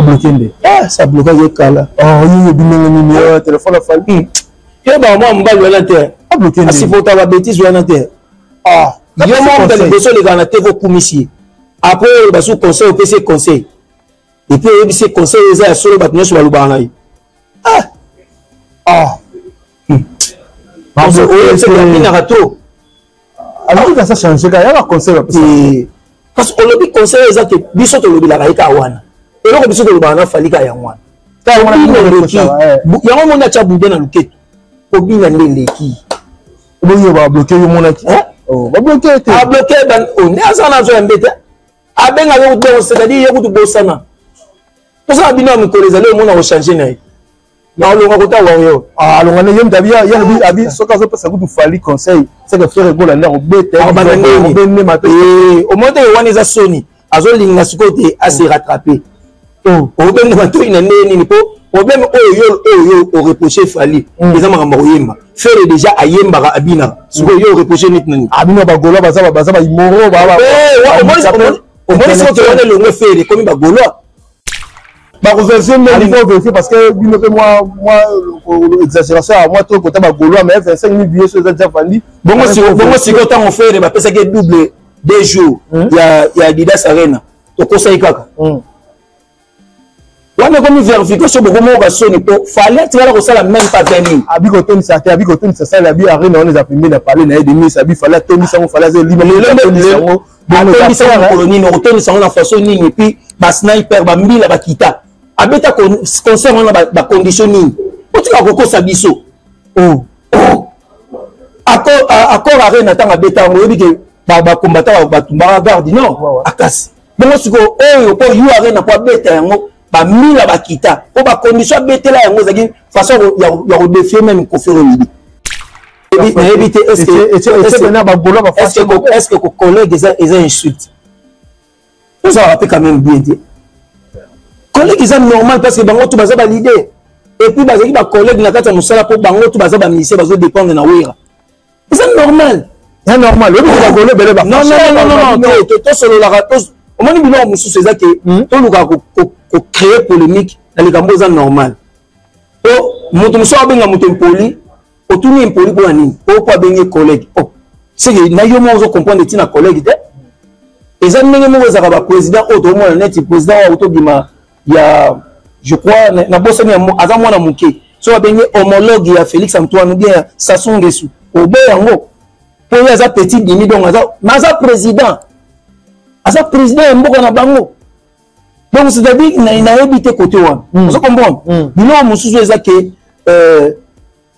Abloqué nde. Ah, ça blokaki ye kala. Oh, yo yebi ndenge nini eh, telefone ya Fally. Yo ba mwa mobali wana te. Abloqué nde. Asupporta ba bêtises wana te. Ah, yo moko moto liboso olekaka na TV okumisi ye. Après oyo basu conseil opesi ye conseil. Et puis oyebisi ye conseil eza ya solo bato nyonso balobaka na ye. Ah. Ah. Oyebisi ye abinaka trop. Alobi kasa changer kaka yaka conseil bapesa. Parce que olobi conseil eza ke biso tolobelaka ye kaka wana. Eloko biso tolobaka na Fally kaka yango wana. Kobina eleki. Yango omoni atya boudin na loketo. Kobina nde eleki. Oboyi ba bloquer yo monaki. Oh, ba bloquer te. A bloquer ban oh nde aza na zo ya mbete. Abenga yo donc c'est-à-dire ye kutu bosana. Tosala bino ya mikolo ezali omona ko changer na ye. Na olonga kota warrior. Ah, alonga ne ye mutu abi ye abi abi soki azopesa kutu Fally conseil, c'est que Ferre Gola nde akobeta. Akobanda ndenge. Akobende mabe. Eh, omoni te wana eza soni. Azolinga sikoyo te a se rattraper. Oh. Obende matoi na ndenge nini po problème oyo yo oyo yo oreproche Fally eza makambo ya koyemba. Ferre déjà ayembaka abinaka. Sikoyo yo oreproche neti nani? Abino ba Gaulois baza baza ba immoraux ba ba. Eh, omoni omoni sikoyo te wana elongwe Ferre ekomi ba Gaulois. Bakoverifier ndenge nini? Vérifier parce que bino mpe mwa mwa exagération ya mwa to kota ba Gaulois mais 25 000 billets so eza déjà vendu. Bongo sikoyo bongo sikoyo ntango Ferre bapesaki ye double 2 jours ya ya Adidas Arena tokosaki kaka. Wana ekomi vérification bokomoka soni mpo Fally atikala kosala même pas 20 000. Abi kotondisa te, abi kotondisa sale abi arena wana eza pembeni ya palais na ye demis abi Fally atondisa yango Fally aza elima atondisa yango. Atondisa yango mokolo nini okotondisa yango na façon nini et puis ba sniper ba mbila bakita abeta concert wana ba condition nini otika kokosa biso. Oh. Oh. Accord arena ntango abeta yango oyebi ke ba combattant batumbaka garde non akasi. Bongo sikoyo oyo mpo U Arena mpo abeta yango bamila bakita mpo bacondition abetela yango ezalaki façon ya kodefie meme Koffi Olomide. Nayebi te est-ce que collègue eza insulte ozalaka mpe quand même bien te. Collègue eza normal parce que bango tout baza ba leader et puis bazalaki ba collègue na kati ya mosala mpo bango tout baza ba musicien bazo dépendre na Wera. Eza normal. Eza normal. Oyebi ko bagolo ebele ba. Non non non non non te tosololaka omoni biloko mosusu eza ke tolukaka ko créer polémique na likambo eza normal. Po moto mosusu abenga moto impoli, otuni impoli mpo na nini? Po po abengi collègue. Oh, c'est que na yo moko ozo comprendre ntina collègue te. Eza ndenge moko ezalaka ba président oyo tokomona neti président oyo tobima ya je crois na bosani ya aza mwana moke so babengi homologue ya Félix Antoine ou bien ya Sassou Nguesso oboya yango po ye aza petit dimi donc aza mais aza président aza président ya mboka na bango donc c'est-à-dire nayebi te côté wana. Ozo comprendre biloko mosusu eza ke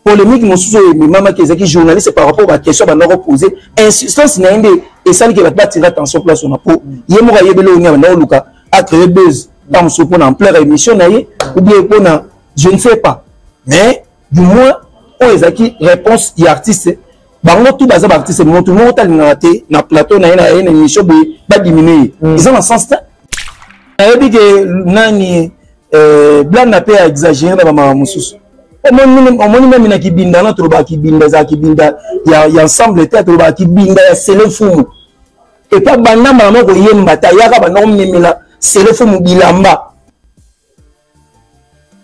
polémique mosusu oyo ememamaki ezalaki journaliste par rapport ba question banda koposer insistance na ye nde esaliki bato batira attention place wana po ye moko ayebeli oyo nini abanda koluka acréer buzz ntango mosusu mpona ampleur ya émission na ye ou bien mpona je ne sais pas mais du moins oyo ezalaki réponse ya artiste. Bango tout baza ba artiste moto moko talingaka te na plateau na ye na ye na émission boye badiminue ye eza na sens te. Nayebi ke nani blanda mpe a exagéré na bamama mosusu. Omoni meme na kibinda na tolobaka kibinda ezala kibinda ya ensemble te, tolobaka kibinda ya sele mfumu. Epa banda mbala moko koyemba te, ayaka banda komemela sele mfumu bilamba.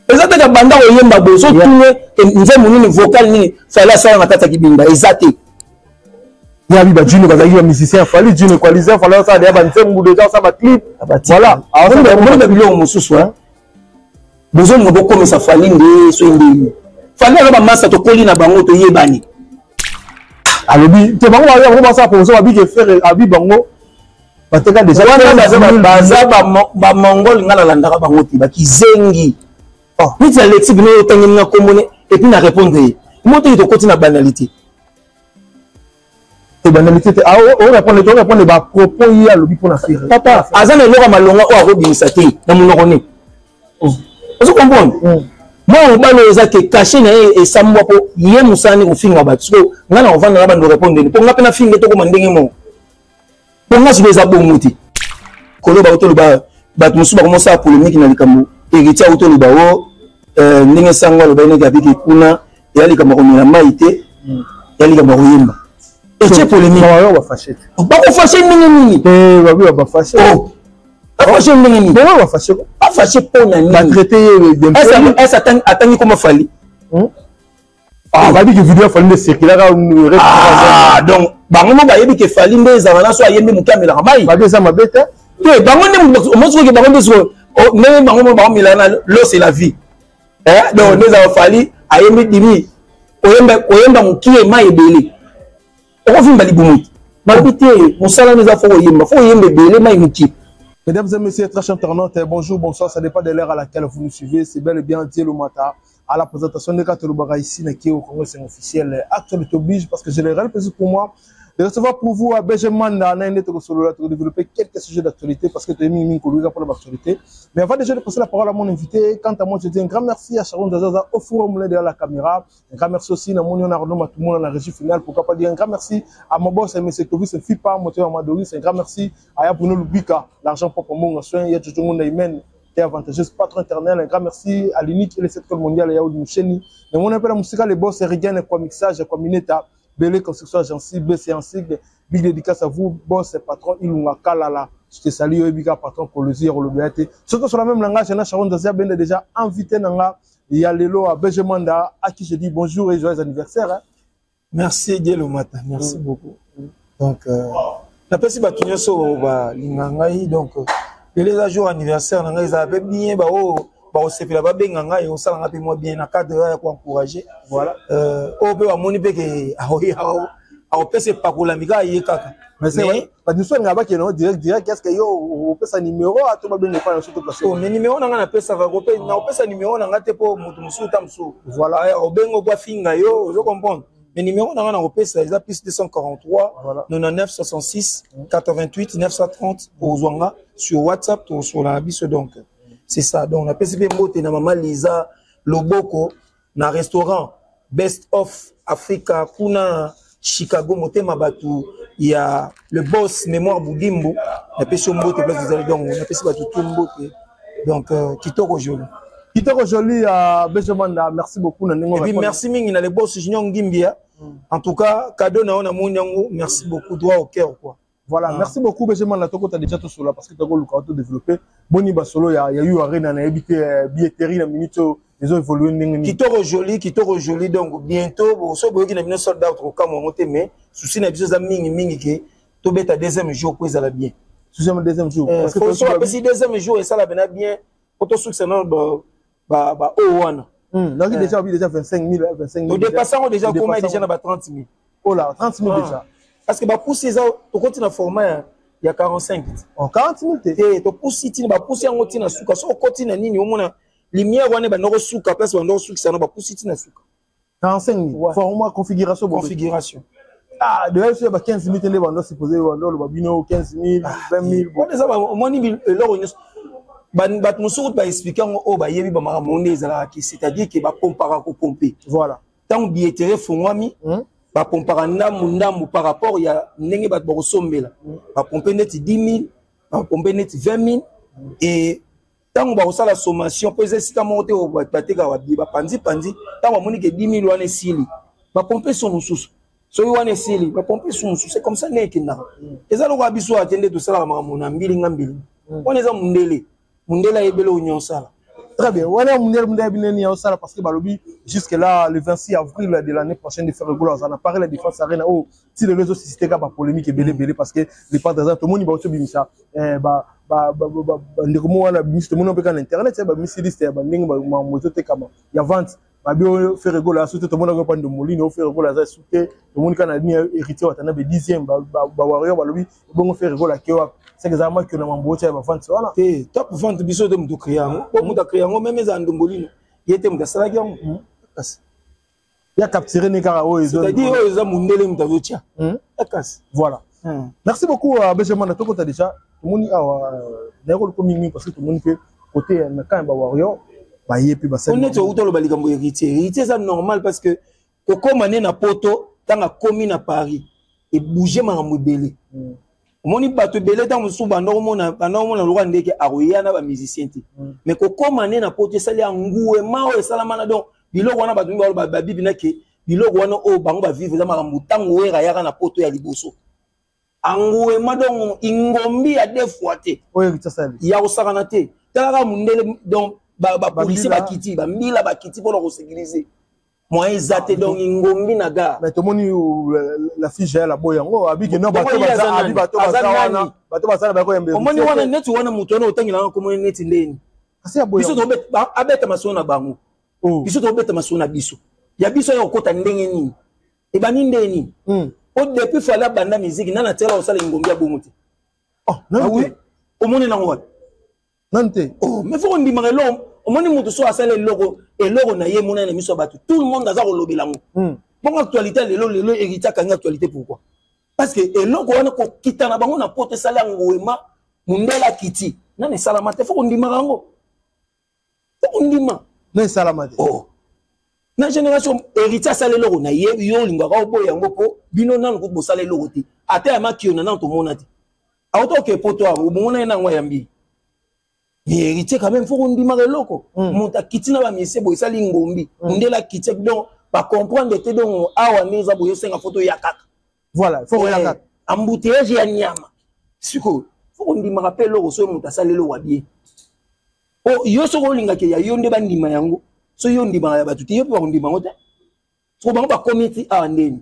Eza te ka banda koyemba boye so tune nzembo nini vocal nini Fally asala na kati ya kibinda eza te. Ya bi ba Jino bazalaki ba musicien Fally Jino equaliser Fally asala ya ba nzembo déjà asala ba clip. Voilà. Omoni ba biloko mosusu hein. Bozolinga bokomisa Fally nde so ndeni. Fally aza ba masa tokoli na bango toyebani. Alobi te bango ba bango basala promotion ba bike frère abi bango bateka déjà wana baza ba mongol nga nalandaka bango te bakizengi. Neti Alexis bino otangeli nga kombo ne et puis na répondre ye. Mo te tokoti na banalité. Te banalité te. Ah o répondre to répondre ba propos ye alobi pona faire. Papa aza na eloko malonga oyo akobimisa te na monoko ne. Ozo comprendre? Mwana mobali oyo eza ke cachet na ye esambwa po ye mosala nde kofinga bato. Sikoyo nga na kovanda na bando répondre nde po nga mpe nafinga tokoma ndenge moko. Po nga sikoyo eza bongo te. Koloba otoloba bato mosusu bakomosala polémique na likambo héritier otoloba o ndenge sango alobaki neti abiki kuna eya likambo ya komela mai te, eya likambo ya koyemba. Etie polémique. Bakofashe ndenge nini? Bafashe ndenge nini? Bafashe. Fâché mpo na nini? Batraité ye. Est atangi koma Fally? Ah, babi ke video Fally nde circulaka. Ah, donc bango mo bayebi ke Fally nde ezala na so ayembi moke, amelaka mai. Babi eza mabe te. Te, bango nde omosi koke, bango nde siko ndenge bango mo baomelaka na l'eau, c'est la vie. Donc nde ezala Fally ayembi dimi koyemba mokie, mai ebele, okovimba libumu te. Balobi te, mosala wana eza fo koyemba, fo koyemba ebele, mai mokie. Mesdames et messieurs, très chers internautes, bonjour, bonsoir, ça dépend de l'heure à laquelle vous nous suivez. C'est bel et bien Dieu Mata à la présentation de Katolobara ici, qui est au Congo, c'est officiel. Actualité oblige parce que j'ai le réel plaisir pour moi de recevoir pour vous à BG Manda, de développer quelques sujets d'actualité parce que tu es mis pour l'actualité. Mais avant déjà de passer la parole à mon invité, quant à moi, je dis un grand merci à Sharon Zazaza au four au moulin derrière la caméra. Un grand merci aussi à mon Arnaud Matoumouna dans la régie finale. Pourquoi pas dire un grand merci à mon boss, M. Clovis Fipa, mon Madoris. Un grand merci à Yabuno Lubika, l'argent propre mon soin, Yadjojongo Naimen, et avantageuse, patron éternel. Un grand merci à l'unique et le secteur mondial, Yaoud Moucheni. Mais mon appel à Moussika, les boss, Rigan, quoi mixage, quoi Mineta, Belé, construction agence, BC en sigle. Big dédicace à vous, boss, patron Ilunga Kalala. Je te salue, Ebika, patron Kolosi, Rolobiate. Surtout sur la même langage, il y a Sharon Dazia Bende déjà invité Nanga. Il y a Lelo à BG Manda, à qui je dis bonjour et joyeux anniversaire. Hein. Merci Dieu Mata, merci beaucoup. Donc, napesi bato nyonso balinga ngai. Donc lelo eza jour anniversaire na ngai, ezala mpe bien, baoyo bakosepela babenga ngai, osalanga mpe mwa bien na cadre ya koencourage. Voilà. Oyo mpe bamoni mpe ke akopesa epakolami kaka ye kaka. Mais bato mosusu alingaka bakende direct direct. Est ce que yo opesa numéro ato babenga epai na so to place? Mais numéro na ngai napesaka, nakopesa numéro na ngai te mpo moto mosusu ta mosusu Voilà. Obenga po afinga yo, ozo comprendre. Mais numéro na ngai nakopesa eza +243 99 66 88 930. Ozwa nga sur WhatsApp, tokosola na biso. Donc c'est ça. Donc napesi mpe mbote na mama Liza Loboko na restaurant Best of Africa kuna Chicago, motema bato ya le boss Mémoire Budimbu. Napesi yo mbote place ozali. Donc napesi bato tu mbote. Donc kitoko joli. Kitoko joli ya BG Manda, merci beaucoup na ndenge. Et puis merci mingi na le boss Junior Ngimbia. En tout cas, cadeau na yo namoni yango, merci beaucoup, droit au cœur quoi. Voilà, merci beaucoup BG Manda. Tokota déjà tosolola parce que tokoluka to développer boni basolo ya U Arena. Nayebi te billetterie na minute oyo ezo évoluer ndenge nini? Kitoko joli, kitoko joli. Donc bientôt so boyoki na bino sold out, kokamwa yango te. Mais souci na biso eza mingi mingi ke tobeta deuxième jour po ezala bien. Deuxième, deuxième jour. Parce que so bapesi deuxième jour, esala pena bien po tosukisa nano baoyo wana. Donc déjà obi déjà 25 000, 25 000. Todépasse yango déjà, koma déjà na ba 30 000. Oh là, 30 000 déjà. Parce que bapusi eza, tokoti na format ya 45. Oh, 40 000 te? Te, topusi ntina, bapusi yango ntina suka. So okoti na nini, omona lumière wana ebanda kosuka place banda kosukisa na bapusi ntina suka. 45 000 format configuration. Configuration. Ah, de là ba 15 000 te nde bando supposé bando loba bino 15 000, 20 000. Wana eza, omoni eloko nyonso, bato mosusu baexplique yango oyo bayebi bamakambo nde ezalaka ke, c'est-à-dire ke bapompaka kopompe. Voilà. Ntango billetterie efungwami, bapompaka ndambu ndambu par rapport ya ndenge bato bakosombela. Bapompe neti 10 000, bapompe neti 20 000, et ntango bakosala sommation, mpo eza esika moko te bato batekaka babillets, bapanzi-panzi. Ntango bamoni ke 10 000 wana esili, bapompe so mosusu. Soki wana esili, bapompe so mosusu. C'est comme ça nde ekendaka. Eza lokola biso ate nde tosalaka makambo na mbilinga mbilinga. Wana eza mundele, mundele ayebeli oyo nyonso. Très bien. Wana mundele, mundele bineni ya osala parce que balobi jusque là le 26 avril de l'année prochaine de Ferre Gola na Paris La Défense Arena. Oh, si les réseaux suscité ka ba polémique ebele ebele parce que les pas dans tout monde ba bimisa ba ba ba ndeko mo wana bimisi, tout monde mpe na internet ba bimisi liste ya ba ndenge ba mozo tekama ya vente. Babi oyo Ferre Gola asu te, tomonaka mpa Ndombolini oyo Ferre Gola aza su te, tomoni kaka na nini, Héritier Watanabe 10e. Bawarrior balobi bongo Ferre Gola ake wapi? Seke ezala makio na mambo otia ya bavente wana. Te, top vente biso te moto créa yango, po moto acréa yango même ezala Ndombolino, ye te moto asalaki yango kasi. Ya capturé ne kaka oyo. C'est-à-dire oyo eza mondele moto azotia kasi. Voilà, merci beaucoup BG Manda. Tokota déjà, tomoni awa naye koluko mingi parce que tomoni mpe côté na camp ya bawarrior baye mpe basali. Neti outa oloba likambo Héritier, Héritier eza normal parce que kokóma ne na Poto, ntango akómi na Paris, ebouge makambo ebele. Omoni bato ebele, ntango mosusu banda komona lokola ndeke akoya na bamusicien te, mais kokóma ne na Poto esali yanguema oyo esalama na. Donc biloko wana bato mingi babibi nake biloko wana oyo bango bavivre eza makambo. Ntango Wera ayaka na Poto ya liboso, anguema, donc ingombi ya deux fois te. Oyo Héritier asali. Ya kosakana te. Talaka mundele, donc bapolicier bakiti, bambila bakiti mpona kosécuriser. Moyen eza te, donc ngombi na gare. Mais tomoni la fille Jael aboyi yango, abiki no bato baza, abi bato baza wana, bato baza na bakoyembe. Omoni wana neti wana moto wana otangelanga komoni neti ndeni. Kasi aboyi. Biso abeta masolo na bango. Biso tobeta masolo na biso. Ya biso ya kokota ndenge nini? Ebandi ndenge nini? Po depuis Fally abanda musique, nana tiala osala ngombi ya bongo te. Oh, nani te? Omoni nango wapi? Nani te? Oh, mais faut kondimaka eloko. Omoni moto so asala eloko, eloko na ye emonani na miso ya bato, tout le monde aza kolobela yango. Bongo actualité lelo, lelo Héritier akangi actualité, pourquoi? Parce que eloko wana kokita na bango na poto esali yango wema, mundele akiti nani esalama te. Faut kondimaka yango, faut kondima. Na esalama te. Oh, na génération Héritier asala eloko na ye, yo olingaka oboya yango mpo bino nanu kutu bosala eloko te. Ata ya makiona nanu tomona te. Auta oke poto awa, obongona ye nango ayambi. Mais Héritier quand même, faut kondimaka eloko. Moto akiti na bamisie boye, esali ngombi, ndele akiti, donc bacomprendre te. Donc awa nde eza boye, osenga faut toya kaka. Voilà, faut koya kaka. Embouteillage ya nyama. Sikoyo faut kondimaka mpe eloko. Soki moto asali eloko ya bien, po yo soki olingaka ya yo nde bandima yango, soki yo ondimaka ya bato te, yo mpe bakondima yango te. Soko bango bakomi ti awa ndeni,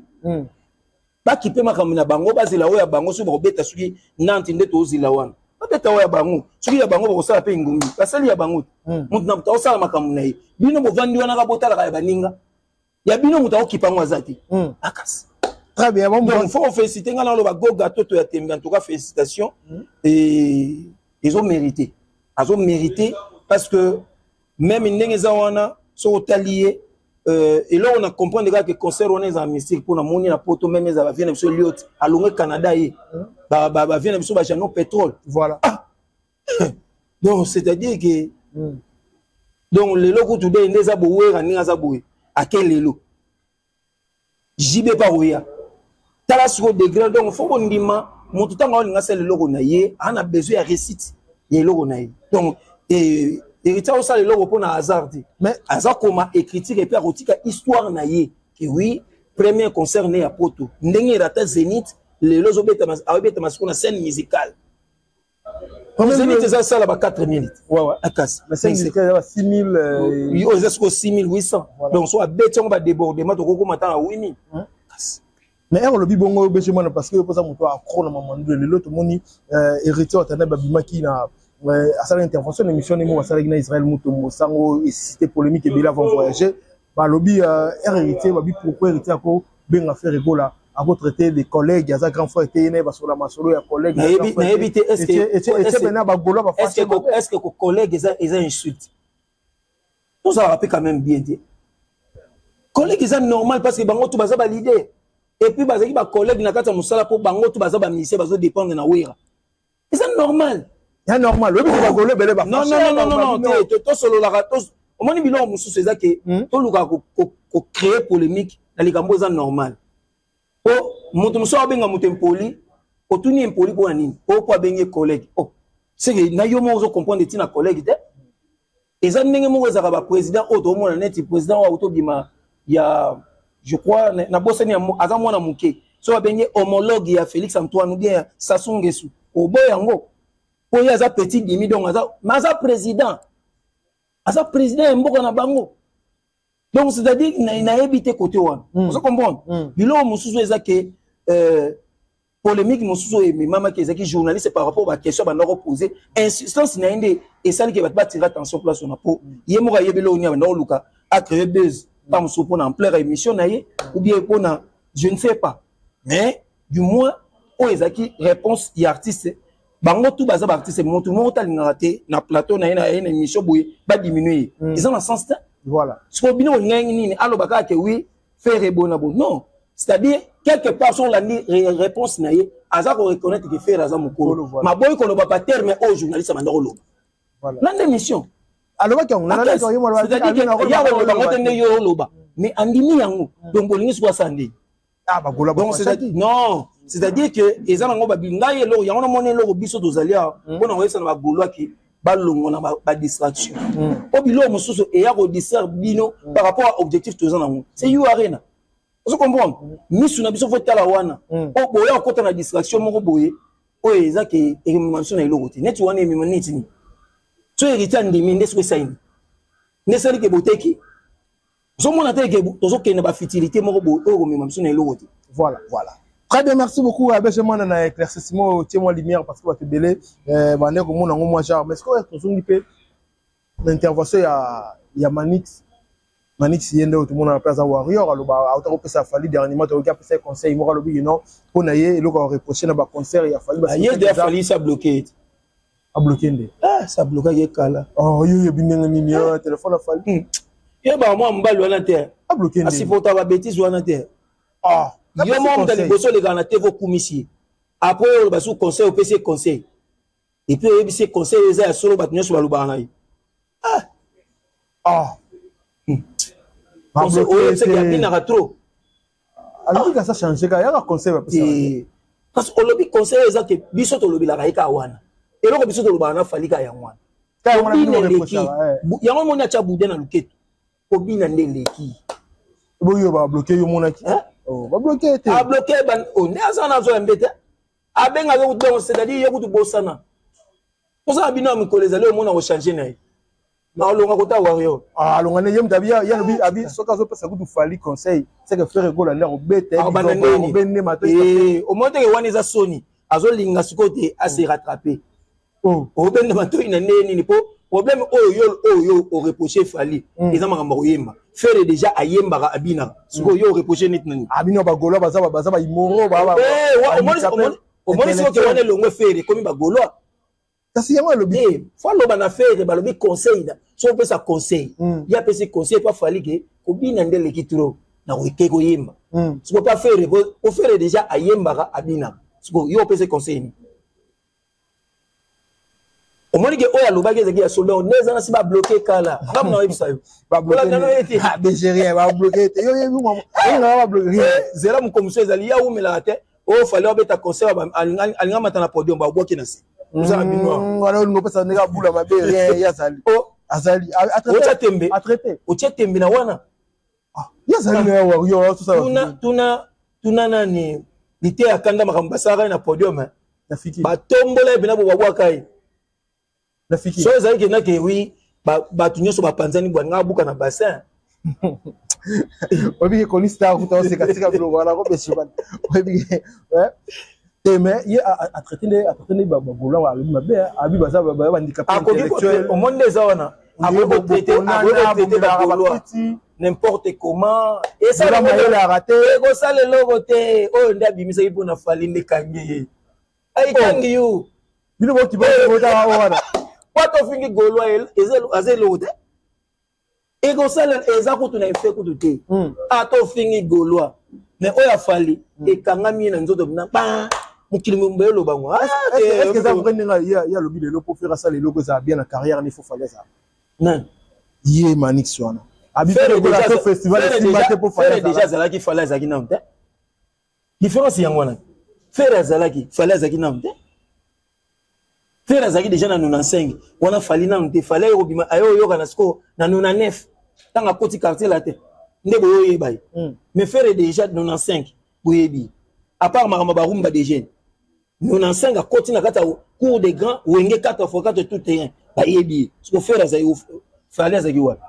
bakipe makambo na bango, bazela oyo ya bango. Soki bakobeta, soki nanti nde tozela wana, babeta oyo ya bango. Soki ya bango bakosala mpe ngombi, basali ya bango te. Moto na moto akosala makambo na ye. Bino bovandi wana kaka botalaka ya baninga, ya bino moto akokipa yango aza te. Akasi. Très bien, bon. Donc faut féliciter. Nga naloba Goga Toto ya Tembe, en tout cas félicitations. Et ils ont mérité, azo mérité, parce que même ndenge eza wana, soki otali ye, eloko na comprendre kaka ke concert wana ezala mystique, mpo namoni na poto même ezala bavie na biso Liot alongwe Canada, ye bavie na biso bajano pétrole. Voilà. Ah! Donc c'est-à-dire que donc lelo kutu nde eza bowera ndenge aza boye, ake lelo JB pa koya. Tala sikoyo degré. Donc faut kondima moto ntango aolinga asala eloko na ye, aa na besoin ya réussite ya eloko na ye. Donc Héritier osala eloko mpo na hasard te. Mais aza koma écriture et puis akotika histoire na ye ke oui, premier concert ne ya poto ndenge erata Zénith, lelo azobeta masiko na scène musicale. Zénith eza sala ba 4000. Akasi. Mais scène musicale eza ba 6000. Oyo eza sikoyo 6800. Donc so abeti yango, badébordement, tokokoma ta na 8000. Kasi Mais ere olobi bongo, obesi mwana, parce que mpoza moto accro na Mamandu. Lelo tomoni Héritier Watanabe babimaki na asalaki intervention na émission ndenge basalaki na Israël Mutombo. Sango esuscité polémique ebele. Avant voyager, balobi ere Héritier babi pourquoi Héritier akobenga Ferre Gola, akotraiter des collègues, aza grand frère te, ye na ye basola masolo ya collègue. Nayebi te. Etiepena bagolo. Est-ce que collègue eza insulte? Tozalaka mpe quand même bien te. Collègue eza normal, parce que bango to baza baleader et puis bazalaki bacollègue na kati ya mosala, mpo bango to baza bamisie, bazodépendre na Wera, eza normal. Ya normal, oyebi bagolo ebele. Non, non, non, non, non, te. Tosololaka, omoni biloko mosusu eza ke tolukaka kocréer polémique na likambo eza normal. Po moto mosusu abenga moto impoli, otuni impoli mpo na nini? Po abengi collègue. Oh, seke na yo moko ozocomprendre ntina collègue te. Eza ndenge moko ezalaka baprésident oyo toomona neti président oyo autobima ya, je crois nabosani, aza mwana moke, so babengi homologue ya Félix Antoine ou bien ya Sassou Nguesso, oboya yango po ye aza petit dimi. Donc aza, mais aza président, aza président ya mboka na bango. Donc c'est-à-dire nayebi te côté wana. Ozo comprendre? Biloko mosusu eza ke polémique mosusu oyo ememamaki ezalaki journaliste par rapport baquestion banda kopose, insistance na ye nde esaliki bato batira attention place wana, po ye moko ayebi eloko nini abanda koluka, acréer buzz pa mosusu mpona ampleur ya émission na ye ou bien mpona je ne sais pas. Mais du moins oyo ezalaki réponse ya artiste. Bango tu baza baartiste, motu moko talingaka te na plateau na ye, na ye na émission boye badiminue ye, eza na sens te. Sikoyo bino bolingaki nini? Aloba kaka ke oui, Ferre bona bo? Non, c'est-à-dire quelque part so olandi réponse na ye, aza koreconnaître ke Ferre aza mokolo, maboyi koloba baterme oyo journaliste abanda koloba. Landa émission. Alobaki yango. C'est-à-dire ya koloba ngo te nde yo oloba, mais andimi yango. Donc bolingi sikoyo asala ndeni? Ah, bagola. Donc non, c'est-à-dire que eza nango babi ngai eloko yango namoni eloko biso tozali awa mpona koyebisa na bagolwaki balongo na badistraction, po biloko mosusu eya kodistraire bino par rapport à objectif toza nango, c'est U Arena. Ozo comprendre? Misu na biso faut tala wana, po boya kokota na distraction moko boye oyo eza ke emema biso na eloko te. Neti wana emema neti nini? So héritier andimi nde soki esali nini? Nde esali ke boteki. Ozomona te ke tozokende ba futilité moko boye oyo komema biso na eloko te. Voilà, voilà. Très bien, merci beaucoup. Abese mwana na éclaircissement, tie moi lumière parce que bato ebele bande komona ngo mwa genre. Mais est-ce que tozongi mpe na intervention ya Manix? Manix ye nde oyo tomonana mpe aza warrior, aloba auta kopesa Fally dernièrement, toyoki apesa ye conseil moko, alobi non mpo na ye eloko ya reproche na baconcert ya Fally. Ye de Fally sa bloqué. Abloqué nde? Ah, sa bloquaki ye kala. Oh, yo oyebi ndenge nini yo telefone ya Fally? Ye ba mwa mobali wana te. Abloqué nde? Asupporta ba bêtise wana te. Ah, yo moko moto ya liboso olekaka na TV okumisi ye. Après oyo oloba conseil, opesi ye conseil. Et puis oyebisi ye conseil eza ya solo, bato nyonso balobaka na ye. Ah. Ah. Conseil oyo oyebisaki abinaka trop. Alobi kasa changer kaka yaka conseil bapesaka te. Parce que olobi conseil eza ke biso tolobelaka ye kaka wana. Eloko biso tolobaka na Fally kaka yango wana. Kobina eleki. Yango omoni atya boudin na luketu. Kobina nde eleki. Boyo ba bloquer yo monaki. Oh, ba bloquer te. A bloquer ban oh, nde aza na zo ya mbete. Abenga yo donc c'est-à-dire yo kutu bosana. Posa bino ya mikolo ezali omona ko changer na ye. Na olonga kota warrior. Ah, alonga ne ye mutu abi ya lobi abi soki azopesa kutu Fally conseil, c'est que Ferre Gola nde akobeta ye Akobanda bizoba, ndeni. akobende matoi. Eh, omoni teke wana eza soni. Azolinga sikoyo te a se rattraper. Oh. Obenda matoi na ndenge nini po problème oyo yo oyo yo oreproche Fally eza makambo ya koyemba. Ferre déjà ayembaka abinaka. Sikoyo yo oreproche neti nani? Abino ba Gaulois baza ba immoraux ba Eh, ba omoni handicapé omoni sikoyo ke wana elongwe Ferre ekomi ba Gaulois. Kasi yango alobi. Eh, faut aloba na Ferre, balobi conseil na. So opesa conseil. Ye apesi conseil pa Fally ke kobina nde eleki trop na koke koyemba. Sikoyo pa Ferre, po Ferre déjà ayembaka abinaka. Sikoyo yo opesi conseil nini? Omoni ke oyo alobaki ezalaki ya solo, donc nde eza na si ba bloqué kala. Ngamu na oyebisa yo. Ba bloqué. Olanda no ye te. Ah, Bergerien, ba bloqué te. Yo yebi mwa. Yo nga ba bloqué rien. Eh, zela mokomoso ezali ya wumelaka te. Oyo Fally abeta concert ba alinga mata na podium ba bwaki na se. Oza na bino. Wana olingo pesa ndenge abula mabe rien ye azali. Oh, Azali a traité. Otia tembe. A traité. Otia tembe na wana. Ah, ye azali na warrior yo tosala. Tuna nani liteya kanda makambo basalaka ye na podium, hein. Na fiki. Batombola ye pena bo babwaka ye. Na fiki. So ezali ke na ke oui, bato nyonso bapanzani bwa nga buka na bassin. Oyebi ke koni star kuta oseka tika biloko wana kopesa bana. Oyebi ke, ouais. Te mais ye a traité nde a traité nde ba Gaulois alobi mabe, hein. Abi baza ba ba handicapé Akoki ko intellectuel. omoni nde eza wana. Akoki ko traité, akoki ko traité ba Gaulois n'importe comment. Eza mayele a raté. Ekosala eloko te. Oyo nde abimisaki mpo na Fally nde kangi ye. Ayikangi yo. Bino boki ba bota wana. Kwa tofingi Gaulois eza eloko te. Ekosala eza kutu na effet kutu te. Ata ofingi Gaulois mais oyo afali ekangami ye na nzoto na ba mokili mobimba eloba ngo. Ah, Est-ce que eza vrai ndenge ye alobi lelo po Ferre asala eloko ezala bien na carrière ne faut Fally azala? Nani? Ye Manix wana. Abi Ferre Ferre Gola déjà so festival Ferre esimba déjà te po Fally Ferre déjà azala. azalaki Fally azalaki nanu te. Différence yango wana. Ferre azalaki, Fally azalaki nanu te. Ferre azalaki déjà na 95 wana Fally nanu te. Fally aye kobima, aye koyoka na sikoyo na 99 ntango akoti quartier la te nde boyoyeba ye. Mais Ferre déjà 95 boyebi. À part makambo ba rumba des jeunes. 95 akoti na kati ya cour des grands Wenge 4 x 4 tout terrain bayebi ye. Sikoyo Ferre azalaki, Fally azalaki wapi?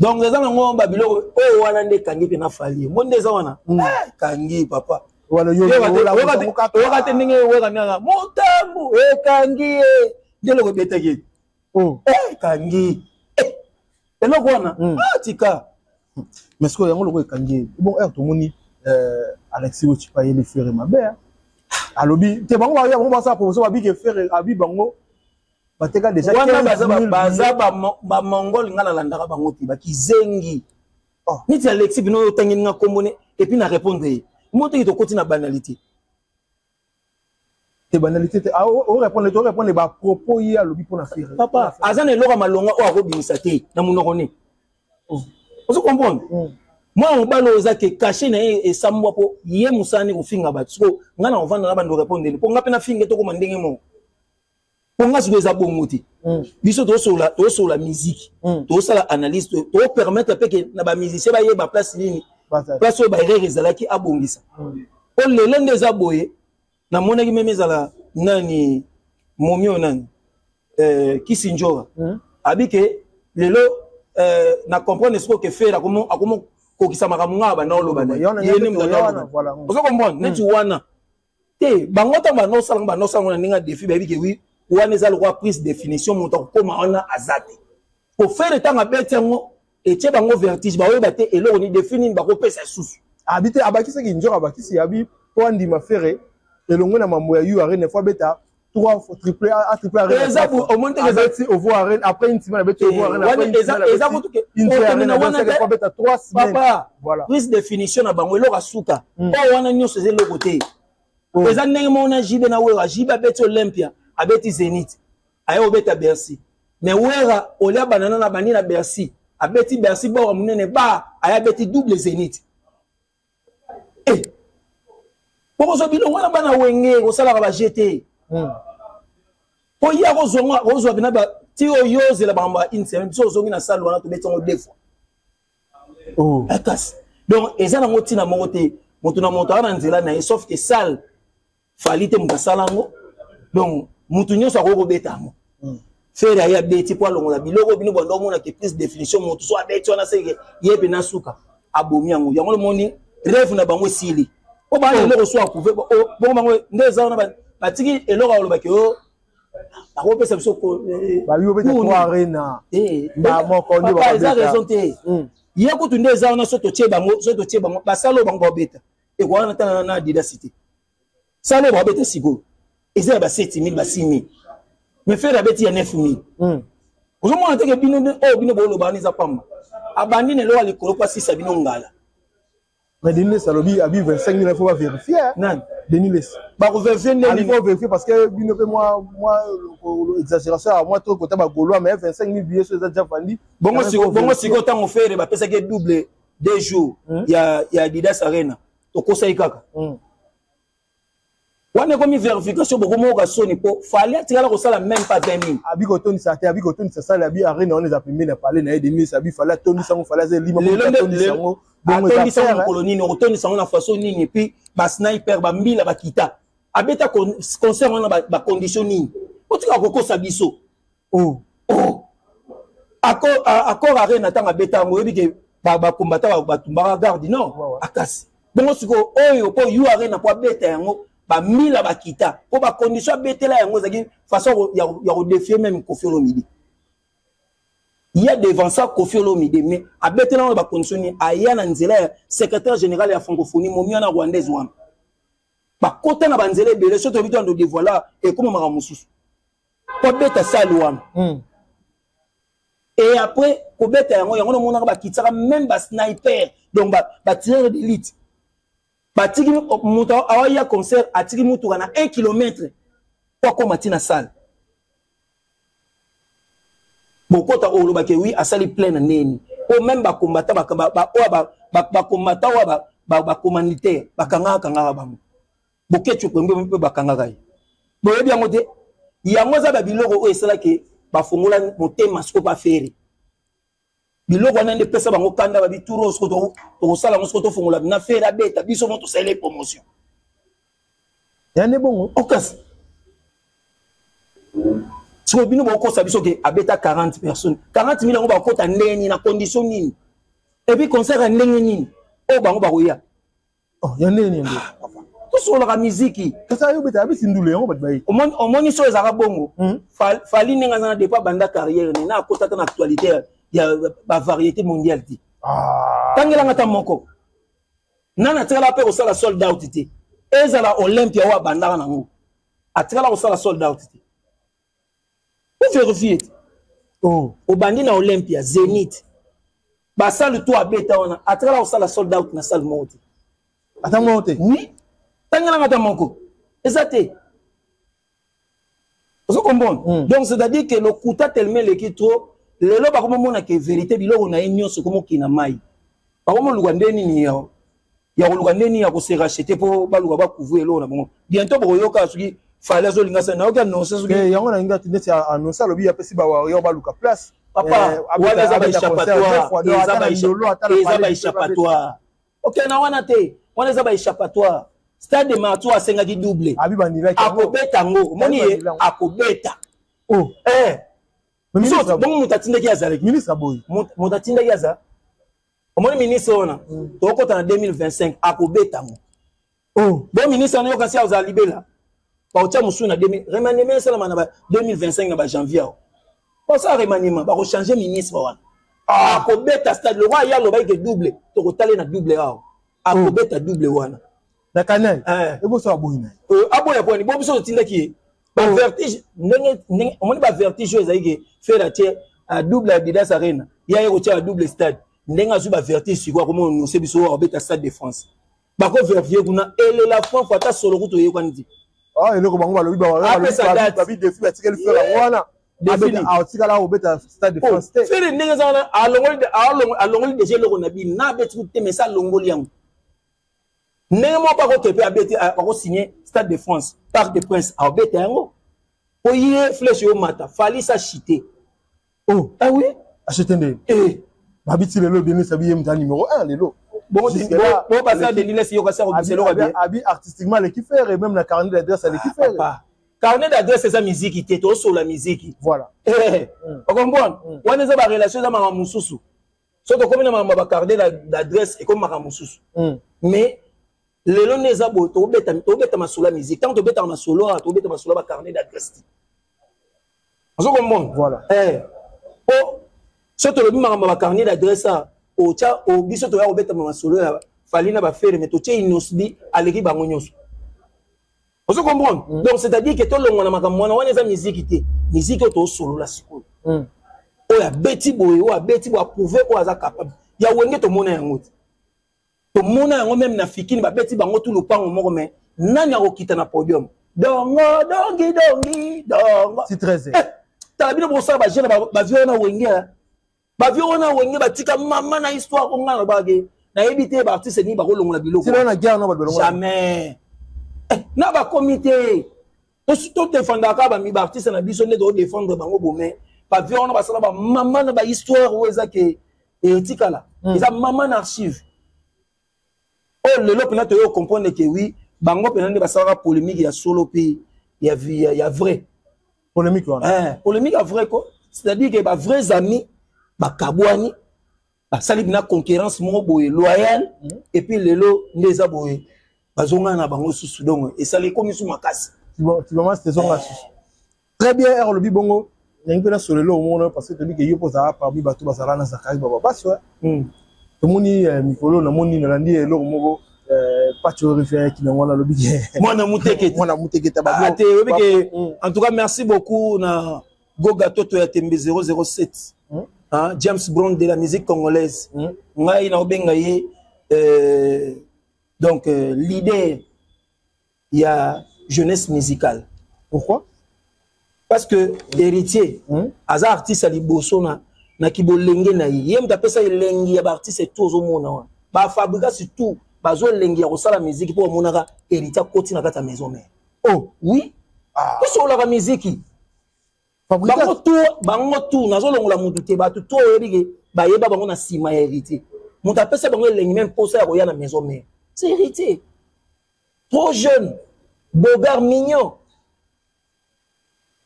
Donc eza nango ba biloko oyo wana nde ekangi mpe na Fally. Mo nde eza wana. Eh, kangi papa. Wana yo Oyoka te ndenge weka ndanga motambu ekangi ye. Nde eloko ebetaki ye. Oh. Eh, kangi. Eh, eloko wana. Ah, tika. Mais sikoyo yango eloko ekangi ye. Bon, heure tomoni Alexis Wetchi yeli Ferre mabe, hein. Alobi te bango ba bango basala promotion babi ke Ferre abi bango bateka déjà wana baza 15 000 baza ba mongol nga nalandaka bango te bakizengi. Oh. Neti Alexis bino oyo otangi nga kombo ne et puis na répondre ye. Mo teki tokoti na banalité. Te banalité te. Ah, o répondre, o répondre ba propos ye alobi pona Ferre. Papa, aza na eloko malonga oyo akobimisa te na monoko ne. Oh. Ozo comprendre? Mwana mobali oyo oza ke caché na ye esambwa po ye mosala nde kofinga bato. Sikoyo nga na kovanda na bando répondre po nga mpe nafinga tokoma ndenge moko. Po nga sikoyo eza bongo te. Biso tozosola musique, tozosala analyse, tozopermettre mpe ke na ba musicien bayeba place nini, place oyo ba erreur ezalaki abongisa. Po lelo nde eza boye, namonaki meme ezala nani momi oyo nani? Kisi Njora abi ke lelo na comprendre sikoyo ke Ferre akomo kokisa makambo ngai banda oloba na ye nde moto ozo comprendre neti wana te. Bango ntango banda osala, banda osala na ndenge ya défi, bayebi ke oui, wana eza lokola prise définition, moto akokóma wana aza te. Po Ferre ntango abeti yango, etie bango vertige, baoyeba te eloko ni défi nini bakopesa lisusu. Abi te, abakisaki Njora, abakisi, abi mpo andima Ferre elongo na mambo ya U Arena, fo abeta trois fois triplé, a triplé Arena. Eza omoni te? Abeti Ovo Arena, après une semaine abeti Ovo Arena, après une semaine eza kutu ke okende na wana te, abeta 3 semaines. Papa, voilà, prise définition na bango, eloko asuka oyo wana nyonso eza eloko te. Eza ndenge moko na JB na Wera. JB abeti Olympia, abeti Zénith, aye obeta Bercy. Mais Wera olia banana na bandi na Bercy, abeti Bercy bora monene ba aye abeti double Zénith. Eh, bokozwa bilongo wana, bana Wenge kosalaka ba gt po ye akozwa, akozwa pena ti oyo ozela makambo ya une semaine. Biso ozongi na salle wana, tobeti yango deux fois. Kasi donc eza nango ntina moko te. Moto na moto aza na nzela na ye, sauf que salle Fally te moto asala yango, donc moto nyonso akoki kobeta yango. Ferre aye abeti mpo alongola biloko bino bando omonake prise définition. Moto so abeti wana, seke ye mpe na suka abomi yango. Yango lomoni rêve na bango esili mpo bana eloko so aprouve bongo bango nde eza wana, batiki eloko alobaki oyo bakopesa biso. Eza raison te. Ye kutu nde eza wana, so totie bango, so totie bango basala oyo bango babeta, ekowana tana na Adidas te. Sala oyo babeta sikoyo eza ya ba 7000, ba 6000, mais Ferre abeti ya 9000. Ozomona teke bino oyo bino boloba wana eza pamba. Abandi na eloko ya likolo mpo asisa bino ngala. Mais Denis Lessie alobi, abi 25 000, il faut vérifier. Nani? Denis Lessie. Bakovérifier nde? Il faut vérifier parce que bino pe moi exagération à moi trop côté ba Gaulois, mais 25 000 billets sur déjà vendu. Bongo siko, bongo siko tango Ferre bapesaki double 2 jours ya Adidas Arena, tokosaki kaka. Wana ekomi vérification, bokomoka soni mpo Fally atikala kosala même pas 20 000. Abi kotondisa te, abi kotondisa sale, abi Arena wana eza pembeni ya palais na ye. Denis abi Fally atondisa yango, Fally aza elima. Lelo nde atondisa yango mokolo nini? Okotondisa yango na façon nini? Et puis basniper, bambila bakita, abeta concert wana bacondition nini? Otika kokosa biso. Oh. Accor Arena, ntango abeta yango, oyebi ke bakombata batumbaka garde non akasi bongo. Sikoyo oyo mpo U Arena, mpo abeta yango, bamila bakita mpo bacondition abetela yango ezalaki façon ya kodéfier même Koffi Olomide. Ya devant ça Koffi Olomide, mais abetela yango bacondition nini? Aya na nzela ya secrétaire général ya francophonie, momi wana rwandaise wana, bakota na banzela ebele. So toyebi to ando dévoila, ekoma makambo mosusu mpo abeta salle wana. Et après kobeta yango, yango namonaka bakitisaka même basniper, donc batireur d'élite batiki moto awaya concert, atiki mutuka na 1 kilomètre po akóma ntina salle. Bokota olobaki oui, asali plein na ndeni po même bakombata oyo, bakombata oyo bacommanditaire bakangaka kangaka bango. Bokecu pembe mpe bakangaka ye, boyebi yango te. Yango eza babiloko oyo esalaki bafongola motema siko baFerre. Biloko wana nde epesa bango kanda, babi tour oyo siko tokosala yango, siko tofongola na Ferre abeta, biso mo tosaleli promotion. Ya nde bongo. Okasi sikoyo bino bokosa biso ke abeta 40 personnes, 40 000 yango bakota ndenge nini, na condition nini, et puis concert ya ndenge nini oyo bango bakoya? Oh, ya ndenge nini? Tosololaka miziki. Kasi ayo beta, abeti ndule yango, bato baye. Omoni so ezalaka bongo. Fally ndenge aza na, depuis abanda carrière ne na akota ata na actualité ya bavariété mondiale te. Tangelanga ata moko nani atikala mpe kosala sold out te. Ezala Olympia oyo abandaka nango, atikala kosala sold out te. Ovérifie te. Obandi na Olympia, Zénith, basale to abeta wana, atikala kosala sold out na salle moko te. Ata moko te? Oui, tangelanga ata moko eza te. Ozo comprendre? Donc c'est à dire que lokuta tellement eleki trop lelo, bakomomona ke vérité biloko na ye nyonso ekomokina mai. Bakomoluka nde nini ya koluka, nde nini ya kose racheter mpo baluka bacouvrir eloko na bango. Bientôt bokoyoka soki Fally azolinga sa nayoki annonce soki Yango na ngai neti annonce, alobi apesi bawarrior baluka place. Papa, wana eza baéchappatoire, eza baéchappatoire. Okenda wana te, wana eza baéchappatoire. Stade de Martyr asengaki double, akobeta yango. Omoni ye akobeta. Oh. Eh. Bongo moto atindaki azalaki. Ministre aboyi. Moto atindaki aza. Omoni ministre wana tokota na 2025 akobeta ngo. Oh. Bon ministre wana yoka si azala libela. Bakotia mosusu na 2000 remaniement esalama na ba 2025 na ba janvier awa. Basala remaniement bakochange ministre wana. Ah. Akobeta stade le roi ye alobaki ke double tokotale na double awa. Akobeta double wana. Na Canal. Eh. Eboso aboyi na ye. Aboya pwani bo biso totindaki ye. Ba vertige ndenge ndenge omoni ba vertige oyo ezali ke Ferre atie a double Adidas Arena ye aye kotia double stade ndenge azwi ba vertige sikoyo akomi ononse biso oyo akobeta stade de France. Bako vertige kuna elela franco ata solo kutu oyokani te. Ah eloko bango balobi ba babi défi batikeli Ferre yango wana. Atikala kobeta stade de France te. Ferre ndenge eza wana alongoli déjà eloko na bino na abeti kutu te mais sa alongoli yango. Ndenge moko akoke mpe abeti akosigne stade de France Parc des Princes abeta yango po ye flèche yo mata Fally sa chité. Oh. Ah oui. Achete nde. Eh. Babiti lelo Denis abi ye muta numéro 1 lelo. Bon bon basa Denis Lessie yoka sa ko selo bien. Abi artistiquement aleki Ferre et même na carnet d'adresse aleki Ferre. Papa. Carnet d'adresse eza musique te to sola musique. Voilà. Eh. O comprendre? Wana eza ba relation eza makambo mususu. So tokomi na makambo ba carnet d'adresse ekomi makambo mususu. Mais lelo nde eza boye tobeta masolo ya musique. Tango tobetaka masolo awa tobeta masolo ya ba carnet d'adresse te. Ozo comprendre? Voilà. Eh. Po so tolobi makambo ya ba carnet d'adresse awa otya biso toya kobeta masolo ya Fally na ba Ferre mais totie Innoss'B aleki bango nyonso. Ozo comprendre? Donc c'est-à-dire que tolongwa na makambo wana wana eza musique te. Musique oyo tosolola sikoyo. Oyo abeti boye, oyo abeti boye, approuvé oyo aza capable. Ya Wenge tomona yango te. Tomona yango même na Fikini babeti bango tout lopango moko mais nani akokita na podium? Dongo dongi dongi dongo. Si 13. Eh, tala bino bosala ba jeune ba vieux wana Wenge. Ba vieux wana Wenge batika mama na histoire ko ngana ba ke nayebi te ba artiste ni bakolongola biloko. C'est na guerre no ba bolongola. Jamais. Eh, na ba comité. To défendaka ba mi ba artiste na biso nde to défendre bango bomé. Ba vieux wana basala ba mama na ba histoire oyo eza ke etikala. Eza mama na archive. Oh lelo pena toyo comprendre que oui bango pena nde basalaka polémique ya solo pe ya ya vrai. Polémique wana. Eh, polémique ya vrai ko. C'est-à-dire que ba vrais amis bakabwani basali bina concurrence moko boye loyale et puis lelo nde eza boye bazongana na bango susu donc esali ekomi su makasi. Tu vas saison susu. Très bien, er lobi bongo nangi mpe nasolelo omona parce que toyebi ke yo mpo ozala parmi bato bazala na Zakari Baba Baso. Tomoni mikolo namoni nalandi eloko moko Pacho Rivière qui nango nalobi ke mwana mutekete mwana mutekete ba te oyebi ke en tout cas merci beaucoup na Goga Toto ya Tembe 007. Hein, James Brown de la musique congolaise. Ngai na obenga ye donc leader ya jeunesse musicale. Pourquoi? Parce que héritier aza artiste liboso na kibolenge na ye. Ye mutu apesa elengi ya ba artiste tout ozomona wana. Ba fabrika surtout bazo elengi ya kosala musique po bamonaka héritier akoti na kati ya maison mère. Oh oui. Ah. Tosololaka musique. Fabrika Bango tout nazolongola mutu te, bato tout oyebi ke bayeba bango na nsima ya héritier. Mutu apesa bango elengi même posa ya koya na maison mère. C'est héritier. Trop jeune, beau gars mignon.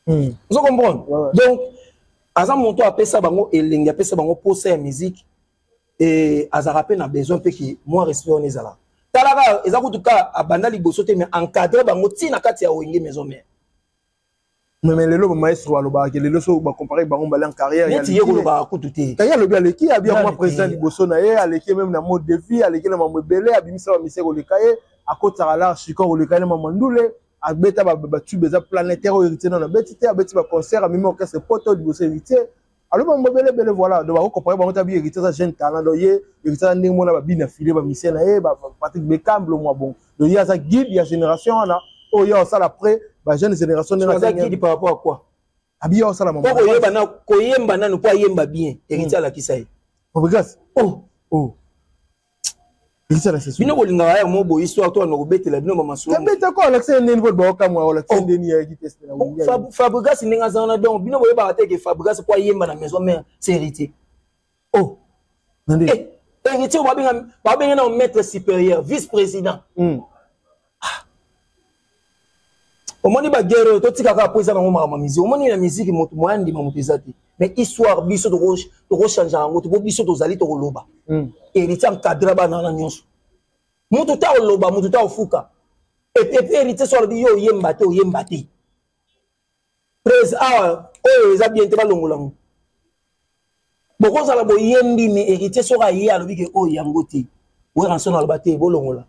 Vous comprenez? Ouais, ouais. Donc, aza moto apesa bango elengi, apesa bango posa ya musique et azara pe na besoin pe ki moi respect on ezala. Talaka eza kutuka abanda liboso te mais encadrer bango ti na kati ya Wenge maison mère. Mais lelo ba maestro alobaka ke lelo so ba comparer bango mbala en carrière ya Neti ye kolobaka kutu te. Kaya alobi aleki abi Nani akoma président te. liboso na ye, aleki même na mode de vie, aleki na mambo ebele, abimisa ba misère koleka ye, akotaka la chikon koleka ye na mambo ndule, abeta ba tube eza planétaire oyo héritier nano abeti te, abeti ba concert, amemi orchestre poto liboso héritier. Alobi mambo ebele ebele, voilà. Donc bako comparer bango te, abi héritier aza jeune talent, donc ye héritier aza ndenge mona ba bina filet ba misère na ye, ba Patrick Beckham lo mwa bon. Donc ye aza guide ya génération wana oyo ye osala après ba jeune génération ndenge Aza aza guide par rapport à quoi? Abi ye osala mambo. Po koyeba na koyemba nanu po ayemba bien, héritier alakisa ye. Fabregas. Oh. Oh. Héritier alakisa ye. Bino bolingaka ya mo boye histoire to na kobetela bino ba masolo. Kabeta ko alakisa ye ndeni po ba okamwa alakisa Oh. ndeni ya ki test na Wenge. Fabregas ndenge aza wana donc bino boyebaka te ke Fabregas po ayemba na maison mère c'est héritier. Oh. Nande. Eh, héritier babenga na maître supérieur, vice-président. Ah. Omoni baguerre oyo totika kaka mpo eza nango makambo ya miziki. Omoni na miziki moto moya ndima moto eza te, mais histoire biso tokochange yango te, mpo biso tozali tokoloba. Héritier encadre bana wana nyonso, moto ta oloba, moto ta ofuka. Et puis héritier so alobi yo oyemba te, oyemba te. Prese awa oyo eza bien te, balongola ngo. Bokozala boyembi, mais héritier soki aye alobi ke oyo yango te, Werrason aloba te, bolongola.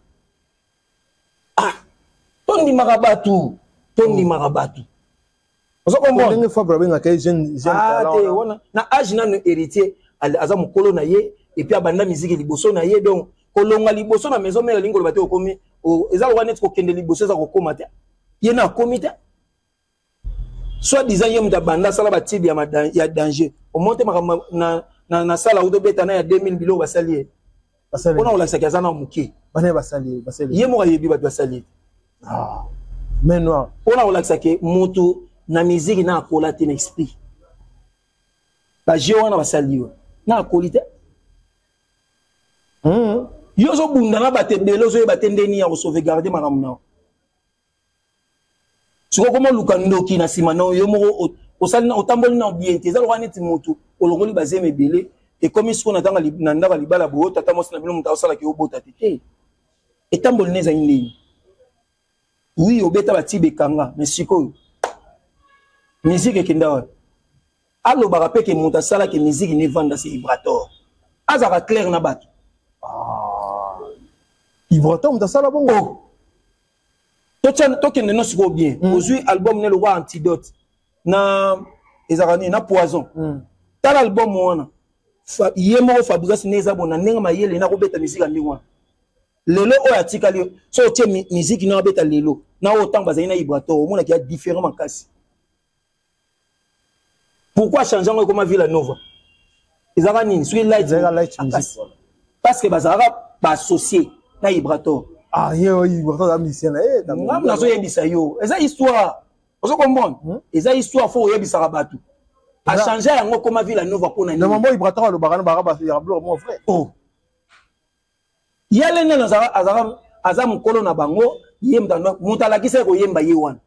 Ah, tondimaka bato, tondimaka bato. Ozo comprendre ndenge Fabre abengaka ye jeune jeune ah, talent te wana na age nano héritier aza mokolo na ye, et puis abanda musique liboso na ye. Donc kolonga liboso na maison mère elingi koloba te okomi, eza lokola neti kokende liboso eza kokóma te. Ye na akomi te, soit disant ye moto abanda asala batibe ya danger. Omonte makambo na sala utobeta na ya 2000, biloko basali ye mpona kolakisaki aza na moke. Ye moko ayebi bato basali ye. Ah, main noire. Mpona kolakisa ke moto na miziki na akola te na esprit, baje wana basali yo na akoli te. Yo ozobunda na bato ebele, ozoyeba te ndeni ya kosauvegarde makambo na yo. Sikoyo koma oluka ndoki na nsima na yo moko, osali otamboli na bien te. Eza lokola neti motu olongoli bazemi ebele, ekomi sikoyo na ntanga na ndako ya libala boye, tata mwasi na bino moto aosalaka yo obota te te. Etamboli na ezali ndeni? Oui, obeta batibe ekanga, mais sikoyo musique ekenda wapi? Alobaka mpe ke moto asalaki musique ne vanda, se Ibrator. Azalaka clair na bato. Ah. Ibrator moto asala bongo? Oh. Tokende no sikoyo bien. Ozwi album ne lokwa Antidote na ezalaka nini na Poison. Tala album wana, ye moko Fabrigas ne eza bona ndenge mayele na kobeta misika ndenge wana. Lelo oyo atikali so otie miziki na abeta lelo na oyo ntango bazali na Ibrator, omonaki ya différent makasi. Pourquoi change yango ekoma Villa Nova? Ezalaka nini soki light? Light music. Parce que bazalaka baassocié na Ibrator. Ah, ye oyo Ibrator aza musicien na ye. Ngambo nazoyebisa yo eza histoire, ozo comprendre? Eza histoire, fo oyebisaka bato. Achange yango koma Villa Nova mpona nini? Normalement Ibrator alobaka na baka ya biloko moko vrai. Oh. Yale nano aza mokolo na bango, ye moto alakisa ye koyemba ye wana.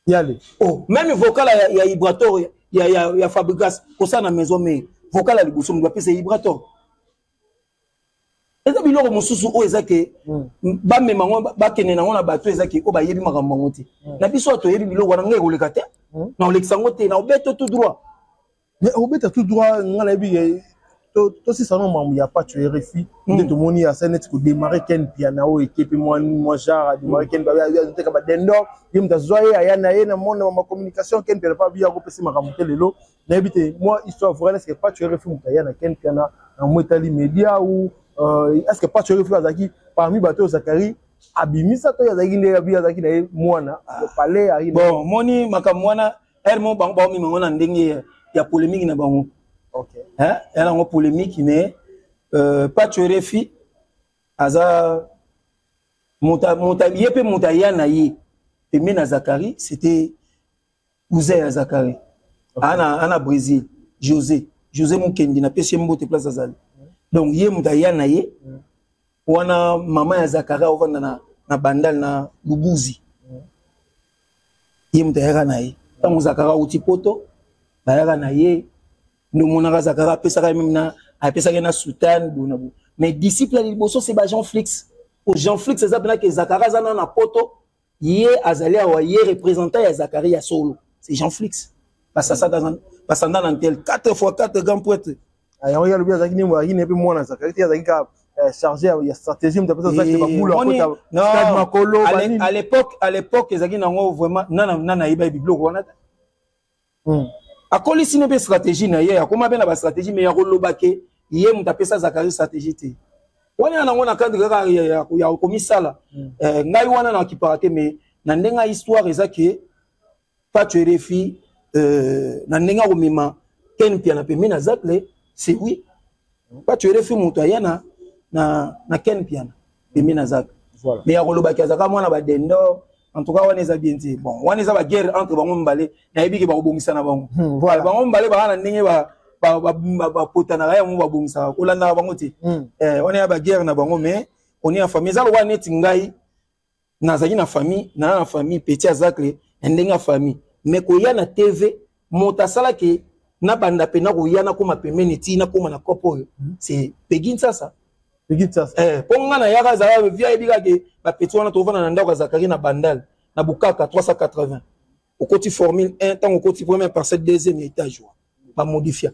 Yale. Oh, même vocal ya Ibrator, ya Fabrigas kosala na maison mère, vocal ya liboso moto bapesa Ibrator. Eza biloko mosusu oyo eza ke bamema yango, bakende nango na bato, eza ke oyo bayebi makambo yango te. Na biso oyo toyebi biloko wana, ngai ekoleka te, na olekisa yango te, na obeta tout droit. Mais obeta tout droit, ngai nayebi tosisa no mambo ya Pacho RFI nde tomoni asali neti kodémarre Ken Piana oyo ekepi mwa genre adémarre Ken azoteka badendor, ye moto azwa ye aya na ye na monde ma communication. Ken Piana mpa biya akopesa makambo te. Lelo nayebi te mwa histoire vraie, est-ce que Pacho RFI moto aya na Ken Piana na mo etali média ou est-ce que Pacho RFI azalaki parmi bato oyo Zakari abimisa, to azalaki nde abi azalaki na ye mwana palais? Bon, moni makambo wana ere mo bango baomema ngo na ndenge ya polémique na bango. Ya nango polémique, mais Pacho RFI aza moto ye mpe moto aya na ye pembe na Zakari, c'était cousin ya Zakari. Ana Brésil, José Mokendi, napesi ye mbote place azali. Donc ye moto aya na ye wana, mama ya Zakari aovanda na Bandal na Lubuzi. Ye moto ayaka na ye ntango Zakari auti Poto, bayaka na ye nde omonaka Zakari apesaka ye meme na apesaki ye na soutane bona bo. Mais disciple ya liboso se ba Jean Flix. Po Jean Flix eza mpena ke Zakari aza na Poto, ye azali awa, ye représentant ya Zakari ya solo, c'est Jean Flix basanda na ntel 4 fois 4 grand prêtre. Yango ye alobi azalaki nini, azalaki ne mpe mwana Zakari te, azalaki kaka chargé ya stratégie, moto apesa Zakari babula akota stade makolo. À l'époque ezalaki nango vraiment nana ayeba biloko wana te. Akolisi ne mpe stratégie na ye, akoma mpe na bastratégie, mais ya koloba ke ye moto apesa Zakari stratégie te, wana ya nango na cadre kaka ya komisala. Ngai wana na akipaka te, mais na ndenge ya histoire eza ke Pacho RFI na ndenge akomema Ken Piana pembeni na Zacle, c'est oui, Pacho RFI moto aya na Ken Piana pembeni na Zacle. Mais ya kolobaki azalaka mwana badendor, en tout cas wana eza bien te. Bon, wana eza baguerre entre bango mibale, nayebi ke bakobongisa na bango. Bango mibale baa na ndenge bapotanaka yango, babongisaka, kolandaka bango te. Wana ya baguerre na bango, mais on est en famille. Eza lokola neti ngai. Nazalaki na famille, na na famille petit azacle na ndenge ya famille, mais koya na TV, moto asalaki nabanda mpe nakoya nakóma pembeni ti nakóma na kopo oyo, c'est Pegi Nsasa. Pegi Nsasa. Eh, mpo nga nayaka azala vi ayebi kaka ke bapeti wana tovanda na ndako ya Zakari na Bandal na Bukaka 380, okoti formule 1, ntango okoti première parcelle, deuxième étage wana bamodifia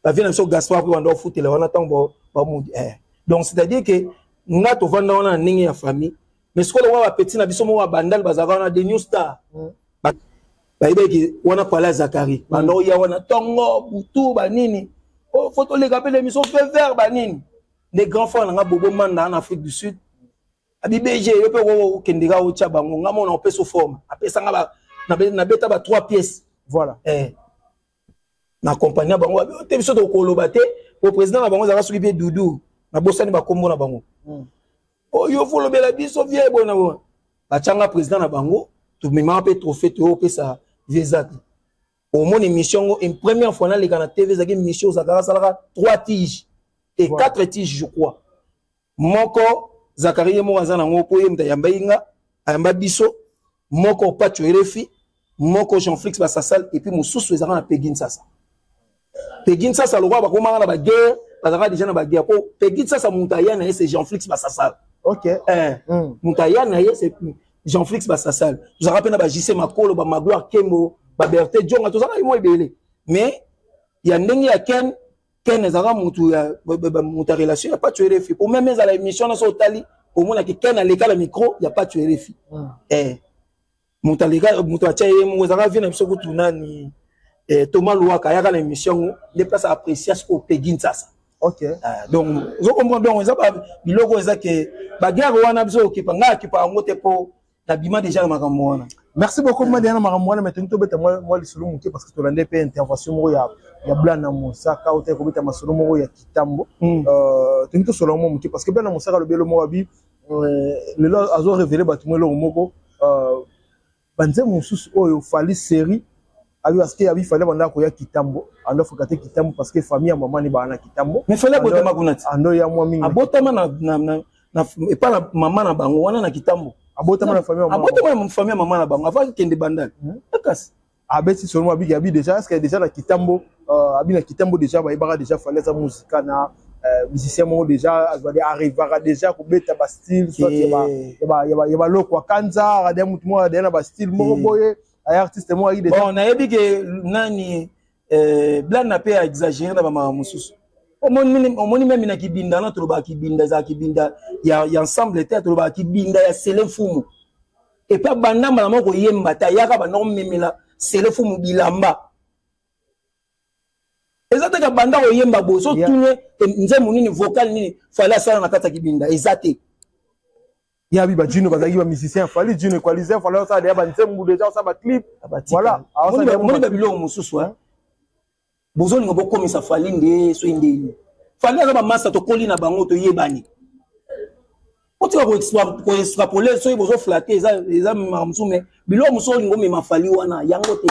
bavie na biso Gaspard mpe banda ofutela wana ntango bamodi eh. Donc c'est à dire que nga tovanda wana na ndenge ya famille, mais sikoyo lokola bapeti na biso moko ya Bandal bazalaka wana de new star, bayebaki wana pala ya Zakari, banda oya wana ntongo butu banini, fo toleka mpe na émission feu vert banini. Nde grand frère na nga Bobo Manda na Afrique du Sud abi BG, yo mpe okende kaka otya bango, nga mona opesa forme, apesanga nabeta ba trois pièces. Voilà. Eh. Na compagnie na bango te, biso tokoloba te po président na bango ezalaka soki mpe Dudu, nabosani bakombo na bango. Oyo folobela biso vie bona bona, batianga président na bango, tomemaka mpe trophée toyo opesa vie Zacle. Omoni émission yango, une première fois naleka na TV, ezalaki émission ozalaka asalaka 3 tiges et 4 tiges, je crois. Moko Zakari ye moko aza nango mpo ye moto ayamba ye, nga ayamba biso, moko Pacho Erefi, moko Jean Flix Basasal, et puis mosusu ezalaka na Pegi Nsasa. Pegi Nsasa lokola bakomaka na baguerre, bazalaka déjà na baguerre, po Pegi Nsasa moto aya na ye c'est Jean Flix Basasal. Eh, moto aya na ye c'est Jean Flix Basasal. Tozalaka mpe na ba JC Makolo, bamagloire Kembo, baberte Jonga, tozalaka mwa ebele, mais ya ndenge ya Ken, Ken ezalaka mutu ya mutu ya relation ya Pacho Erefi, po meme ezala émission nyonso otali, omonaki Ken aleka na micro ya Pacho Erefi. Eh, moto aleka, moto atya ye moko ezalaka vie na biso kutu nani, eh, Thomas Luwaka ayaka na émission yango nde place apprécia sikoyo Pegi Nsasa. Ah, donc ozo comprendre, donc eza biloko eza ke baguerre wana biso okipa, ngai akipa yango te po nabima déjà na makambo wana. Merci beaucoup Madiana, makambo wana. Mais tobeta mwa lisolo moke parce que tolande mpe intervention moko ya Blana Mosaka oyo kobeta masolo moko ya kitambo. Tolingi tosolola mwa moke parce que Blana Mosaka alobi elo moko abi lelo azo révéler bato mo eloko moko, banzembo mosusu oyo Fally série abi, parce que abi Fally banda koya kitambo, ando foka te kitambo parce que famille ya mama ni baa na kitambo. Mais Fally abotama kuna ti. Ando ya mwa mingi. Abotama na epa na mama na bango wana na kitambo. Abotama na famille ya mama. Abotama na famille ya mama na bango avant akende Bandal. Kasi Abeti seulement abiki abi déjà, est-ce que déjà na kitambo, abi na kitambo déjà bayebaka déjà Fally aza musika na musicien moko déjà azali arrivaka déjà kobeta bastyle soit ya baloko akanza adia mutu moko adia na bastyle moko boye, aya artiste moko ayaki déjà. Bon, nayebi ke nani, Blana mpe aexagéré na bamama mosusu. Omoni meme na kibinda na tolobaka kibinda, ezalaka kibinda ya ensemble te, tolobaka kibinda ya Sele Mfumu. Epe abanda mbala moko koyemba te, ayaka banda komemela Sele Mfumu bilamba. Eza te kabanda koyemba boye so tune nzembo nini, vocal nini Fally asala na kati ya kibinda, eza te. Yabi bajino bazalaki bamusicien, Fally Jino equaliser, Fally osala deya banzembo déjà, osala baclip, voilà. Omoni babiloko mosusu bozolinga bokomisa Fally nde soki ndeni Fally aza bamasa, tokoli na bango, toyebani. Otika koextrapole soki bozoflatter, eza makambo mosusu, mais biloko mosusu olinga omema Fally wana, yango te.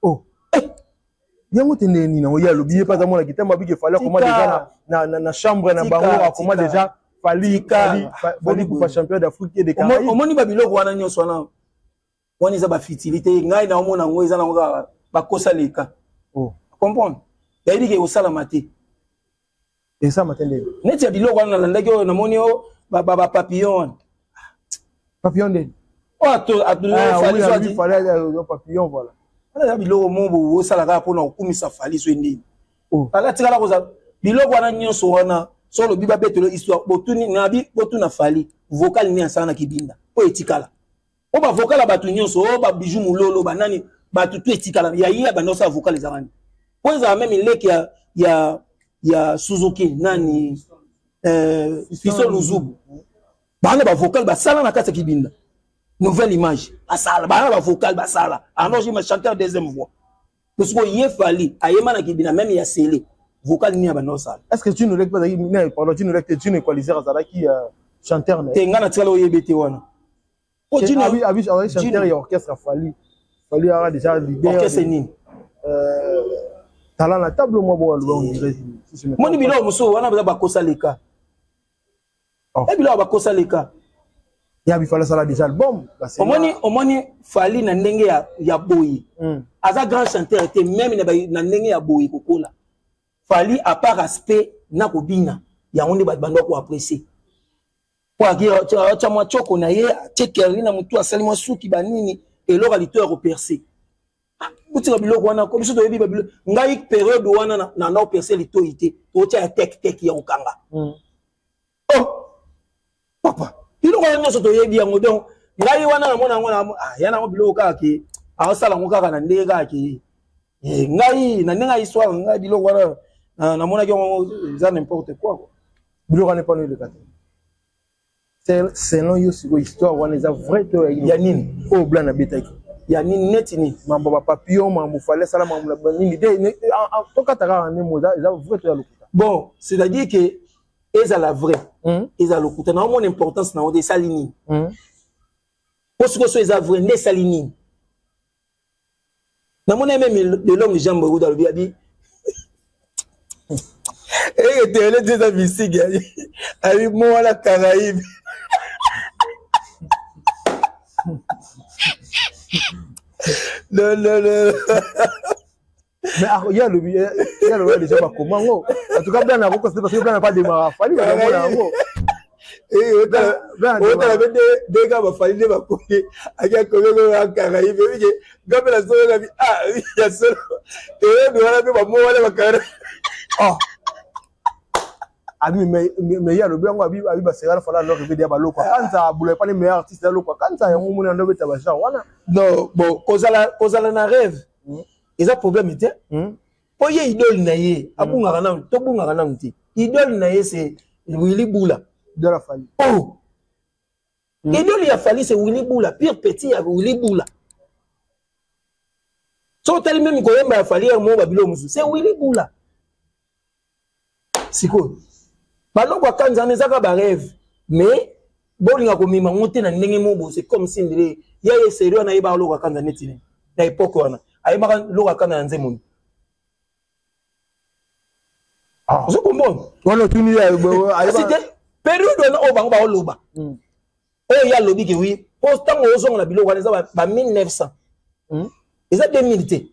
Oh. Yango te ndenge nini yango ye alobi, ye mpe aza mwana kitambo, abiki Fally akoma déjà na chambre na bango, akoma déjà Fally Fally Ipupa, champion d'Afrique et de Caraïbes. Omoni babiloko wana nyonso wana wana eza bafutilité. Ngai naomona yango eza nango kaka bakosa leka. Comprendre, yayebi ke ekosalama te. Esalama te ndenge Neti ya biloko wana nalandaki oyo, namoni oyo bapapillon wana. Papillon ndeni? Oyo papillon, voilà. Wana eza biloko mo bosala kaka mpona kokumisa Fally so ndeni ala tikala koza biloko wana nyonso wana. So olobi babetelo histoire, botuni nabi, botuna Fally vocal nini asala na kibinda oyo etikala, oyo bavocal ya bato nyonso oyo babiju mololo banani bato tu etikala, ya ye abanda osala vocal ezaka nini, po ezala meme leki ya Suzuki nani, Fiso Luzubu, bana bavocal basala na kati ya kibinda, nouvelle image basala, bana bavocal basala, alors je chanteur deuxième voix, parce que ye Fally ayema na kibinda même ya Sele, vocal nini ya banda osala? Est ce que Jino Lek bazalaki, pardon, Jino Lek te, Jino Equaliser azalaki chanteur na Te, ngai na tikala oyebi te wana. Abi azalaki chanteur ya orchestre Fally. Fally aka déjà leader. Orchestre nini? Tala na table mwa bo aloba, on dirait. Moni biloko mosusu wana baza bakosa leka. E biloko bakosa leka. Ya bifala asala déjà album. Omoni, omoni Fally na ndenge ya boye. Aza grand chanteur te, même na ndenge ya boye kokola. Fally, à part aspect na kobina, yango nde bato bando koapprécier. Po atya mwa tioko na ye, atie kerli na motu, asali mwa suki banini, eloko ya lito ya kopercer. Kotika biloko wana ko biso toyebi babilo. Ngai période wana na opercer litoi te, totya ya tek tek ya kokanga. Oh papa, biloko wana nyonso toyebi yango. Donc ngai wana namona yango na ya nango biloko kaka ke aosala yango kaka na ndenge kaka ke ngai na ndenge ya histoire, ngai biloko wana namonaki yango eza n'importe quoi. Biloko wana epano eleka te selon yo. Sikoyo histoire wana eza vrai to? Ya nini? Oyo Blan abetaki. Ya nini? Neti nini? Mambo bapapillon, mambo Fally asala, mambo na nini te. Tokata kaka ndemo, eza vrai to ya lokuta? Bon, c'est-à-dire que ezala vrai, ezala lokuta, na omona importance na yango te. Esali nini? Po sikoyo so eza vrai nde esali nini? Namona même de longue jambe ekuta alobi abi eketele ti eza misiki abi mo wana Caraïbe. Non, non, non. Mais ye alobi, ye alobi déjà bakoma yango. En tout cas Blan akokosa parce que Blan pas démarra Fally, bakomona yango. Otala mpe ndenge baFally nde bakomi, aki akomi ya Caraïbe ebike nga mpe nasolo nabi ah ya solo eyebi wana mpe bamo wana bakara. Oh, abi mais ye alobi yango, abi basengana Fally alors rêve ya baloko akanza bula epani meilleur artiste ya loko akanza yango omoni ando obeta bagenre wana. Non, bon, kozala na rêve eza problème te. Mpo ye idole na ye abungaka nanu, tobungaka nanu te. Idole na ye, c'est Willy Bula. Idole ya Fally. Oh, idole ya Fally, c'est Willy Bula, pire petit ya Willy Bula. So otali même koyemba ya Fally ya mo babilo mosusu, c'est Willy Bula. Sikoyo baloko akanza wana eza kaka barêve, mais bolinga komema ngo te na ndenge moko boye. C'est comme si ndele ya ye sérieux wana ayebaka loko akanza neti nini na époque wana, ayebaka loko akanza na nzembo nini? Ozo comprendre? Wana otuni. Kasi te, période wana oyo bango baoloba, oyo ye alobi ke oui, po ntango ozonga na biloko wana eza ba 1900, eza 2000 te,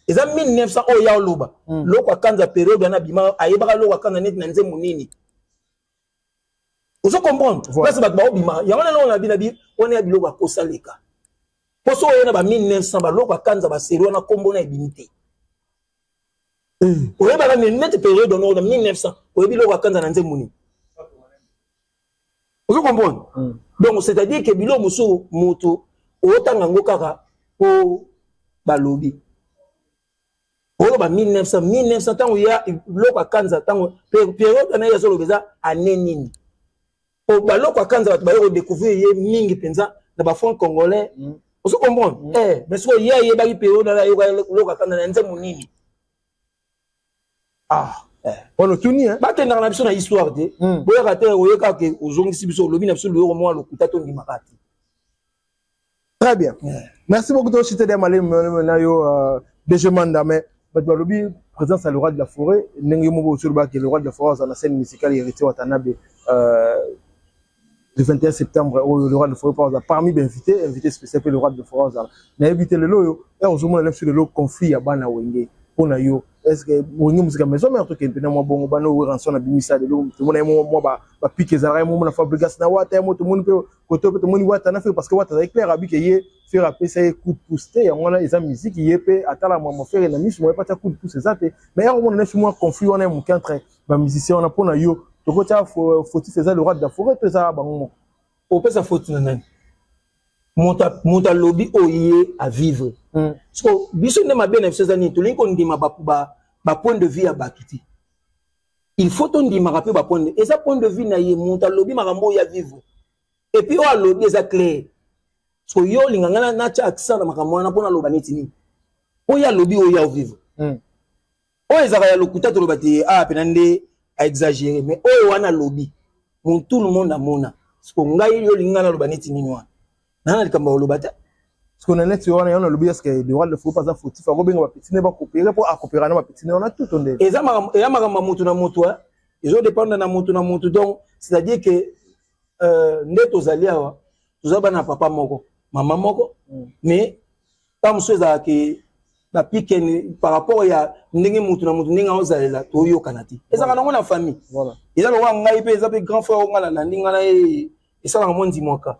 eza 1900. Oyo ya oloba loko akanza, période wana abima, ayebaka loko akanza neti na nzembo nini? Ozo comprendre? Place bato baobima yango wana, eloko na bina bi wana ya biloko akosaleka, mpo so oyo na ba 1900 baloko akanza baseri wana, nkombo na ebimi te. Oyebaka neti période wana na 1900 oyebi loko akanza na nzembo nini? Ozo comprendre? Donc c'est à dire que biloko mosusu moto otanga yango kaka mpo balobi oloba 1900 1900, ntango ya biloko akanza, ntango période wana ye azoloba eza année nini? Po baloko akanza, bato baye kodécouvrir ye mingi mpenza na bafront congolais. Ozo comprendre? Mais sikoyo ye ayebaki période wana ayoka loko akanza na nzembo nini? Ah, wana otuni. Bakendaka na biso na histoire te. Boyaka te, oyeka ke ozongisi biso, olobi na biso loyoko mwa lokuta, tondimaka te. Très bien. Merci beaucoup toshite de malemi na yo, DG Manda. Mais bato balobi présence ya le roi de la forêt, ndenge yo moko osolobaki, le roi de la forêt aza na scène musicale Héritier Watanabe le 21 septembre oyo. Le roi de la forêt mpo parmi bainvité, invité spécial mpe le roi de la forêt azala. Nayebi te lelo oyo ere ozomona na biso lelo conflit ya bana Wenge. Mpo na yo, est ce que Wenge Musica Maison Mère tokende mpena mwa bongo bana oyo Werrason na bimisa lelo, tomona ye mwa bapike ezalaka ye mona Fabregas na Wata ye mo, tomoni mpe kote mpe tomoni Wata na Ferre, parce que Wata azali clair, abike ye Ferre apesa ye coup de pouce te. Yango wana eza musique, ye mpe atala mwa Ferre na miso, moye patia coup de pouce eza te. Mais ya komona neti mwa conflit wana ya moke entre bamusicien wana, mpo na yo tokotia fautif eza le roi de la forêt to eza bango moko? Opesa faute na nani? Moto alobi oyo ye avivre. So biso nde mabe na biso eza nini? Tolingi kondima bapoint de vue ya bato te. Il faut tondimaka mpe bapoint de, eza point de vue na ye. Moto alobi makambo oyo avivre, et puis oyo alobi eza clair. So yo olinga ngai natya accent na makambo wana mpo naloba neti nini? Oyo alobi oyo avivre, oyo ezalaka ya lokuta, toloba te ah pena nde aexagéré. Mais oyo wana alobi, mon tout le monde amona. Siko ngai, yo olingi ngai naloba neti nini wana? Naa na likambo ya koloba te. Parce que na neti wana yo nalobi, est ce que le roi de la aza fautif? Akobenga bapeti ne bakopere mpo akopera na bapeti ne wana tout nde? Eza makambo ya motu na motu, ezodépendre na motu na motu. Donc c'est à dire que nde tozali awa. Toza bana papa moko, mama moko, mais ntango mosusu ezalaka ke bapikene par rapport ya ndenge mutu na mutu ndenge aozalela, toyokana te. Ezalaka nango na famille. Eza lokola ngai mpe, eza mpe grand frère oyo ngai nalandi, ngai na ye esalaka mwa ndimwaka.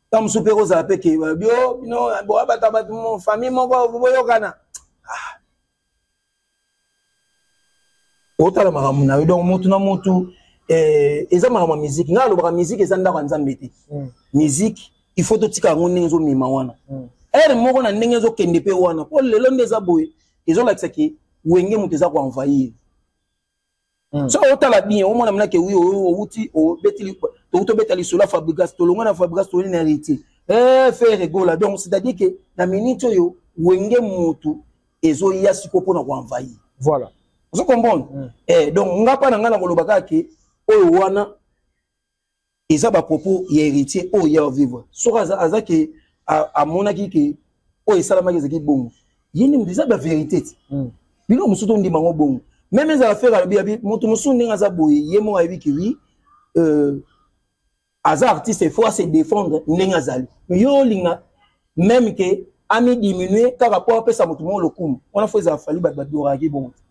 Ntango mosusu mpe kozala mpe ke balobi o bino boabata bato famille moko, boyokana. Ah. Otala makambo na yo. Donc mutu na mutu, eza makambo ya musique. Ngai alobaka, musique eza ndako ya Nzambe te. Musique, il faut totika yango ndenge ezomema wana. Ere moko na ndenge ezokende mpe wana, mpo lelo nde eza boye, ezolakisa ke Wenge moto eza koenvahir. Soki otala bien, omona mna ke wi, owuti obeti, touti obeta lisolo ya Fabrigas, tolongwa na Fabrigas, toyeli na Héritier, Ferre Gola. Donc c'est à dire que na minute oyo, Wenge motu ezoya sikoyo mpona koenvahir. Ozo comprendre? Donc nga mpa na ngai na koloba kaka ke oyo wana eza bapropos ya Héritier oyo ya vivre. Soki aza ke amonaki ke oyo esalamaki ezalaki bongo, ye nde moto eza bavérité ti. Biloko mosusu tondima yango bongo. Même ezala Ferre alobi, abi moto mosusu ndenge aza boye, ye moko ayebi ke oui, aza artiste, il faut ase défendre ndenge azali. Mais yo olinga même ke ami diminue kaka mpo apesa moto moko lokumu wana, fo ezala Fally, bato badoraki bongo te.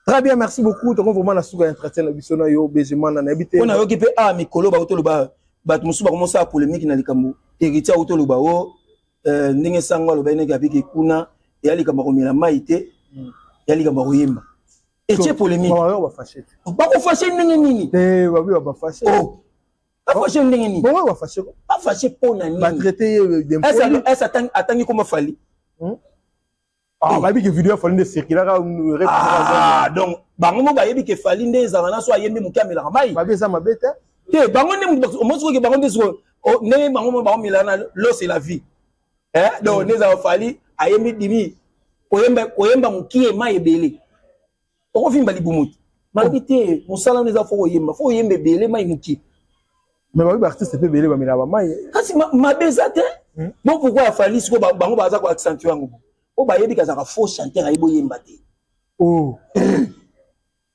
Très bien, merci beaucoup. Tokomi vraiment na suka ya entretien na biso na yo, BG Manda, nayebi te. Mpo nayoki mpe awa mikolo bauti oloba, bato mosusu bakomosala polémique na likambo Héritier auti oloba o ndenge sango aloba ndenge abiki kuna, eya likambo ya komela mai te, eya likambo ya koyemba. Etie polémique. Bango bafâché te. Bakofâcher ndenge nini? Te, babi bafâché. Oh, bafâcher ndenge nini? Bongo bafâché. Bafâcher mpo na nini? Batraité ye d'impoli. Ese atangi koma Fally? Ah, bayebi ke video ya Fally nde circulaka. Ah, donc bango mo bayebi ke Fally nde ezalaka na so ayembi moke, amelaka mai. Babi eza mabe te. Te, bango nde omoni soki bango nde sikoyo ndenge bango mo baomela na l'eau, c'est la vie, eh? Donc nde ezalaka Fally ayembi dimi, koyemba koyemba mokie, mai ebele, okovimba libumu te. Balobi te, mosala wana eza fo koyemba, fo koyemba ebele, mai mokie. Mais babi baartiste mpe ebele bamelaka bamai. Kasi mabe eza te. Bon, pourquoi ya Fally sikoyo bango baza koaccentue yango? Oyo bayebi kazalaka faux chanteur, ayebi oyemba te. Oh.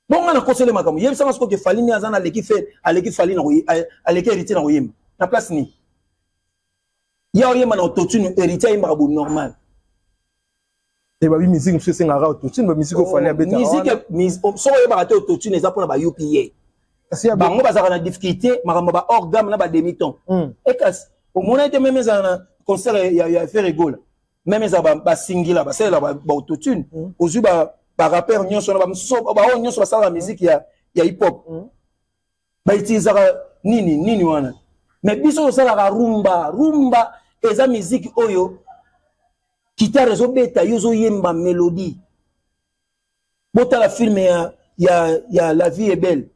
Bonga na kosele makambo, yebisanga sikoyo ke Fally nde aza na aleki fe, aleki Fally na aleki Héritier na koyemba na place nini? Ya oyemba na autotune, Héritier ayembaka bo normal. Te, babi musique mosusu esengaka autotune, bamusique oyo Fally abetaka. Musique soki oyebaka te, autotune eza mpona ba UPA. Kasi ya Bango bazalaka na difficulté makambo ba hors gamme na ba demi ton. Ekasi omona ete même ezala na concert ya Ferre Gola, même eza basingila, basalela baautotune. Ozwi barappeur nyonso na bamosusu, baoyo nyonso basalaka musique ya hip hop, bautilisaka nini nini wana. Mais biso tosalaka rumba. Rumba eza musique oyo guitare ezobeta, yo ozoyemba mélodie. Botala film ya La vie est belle,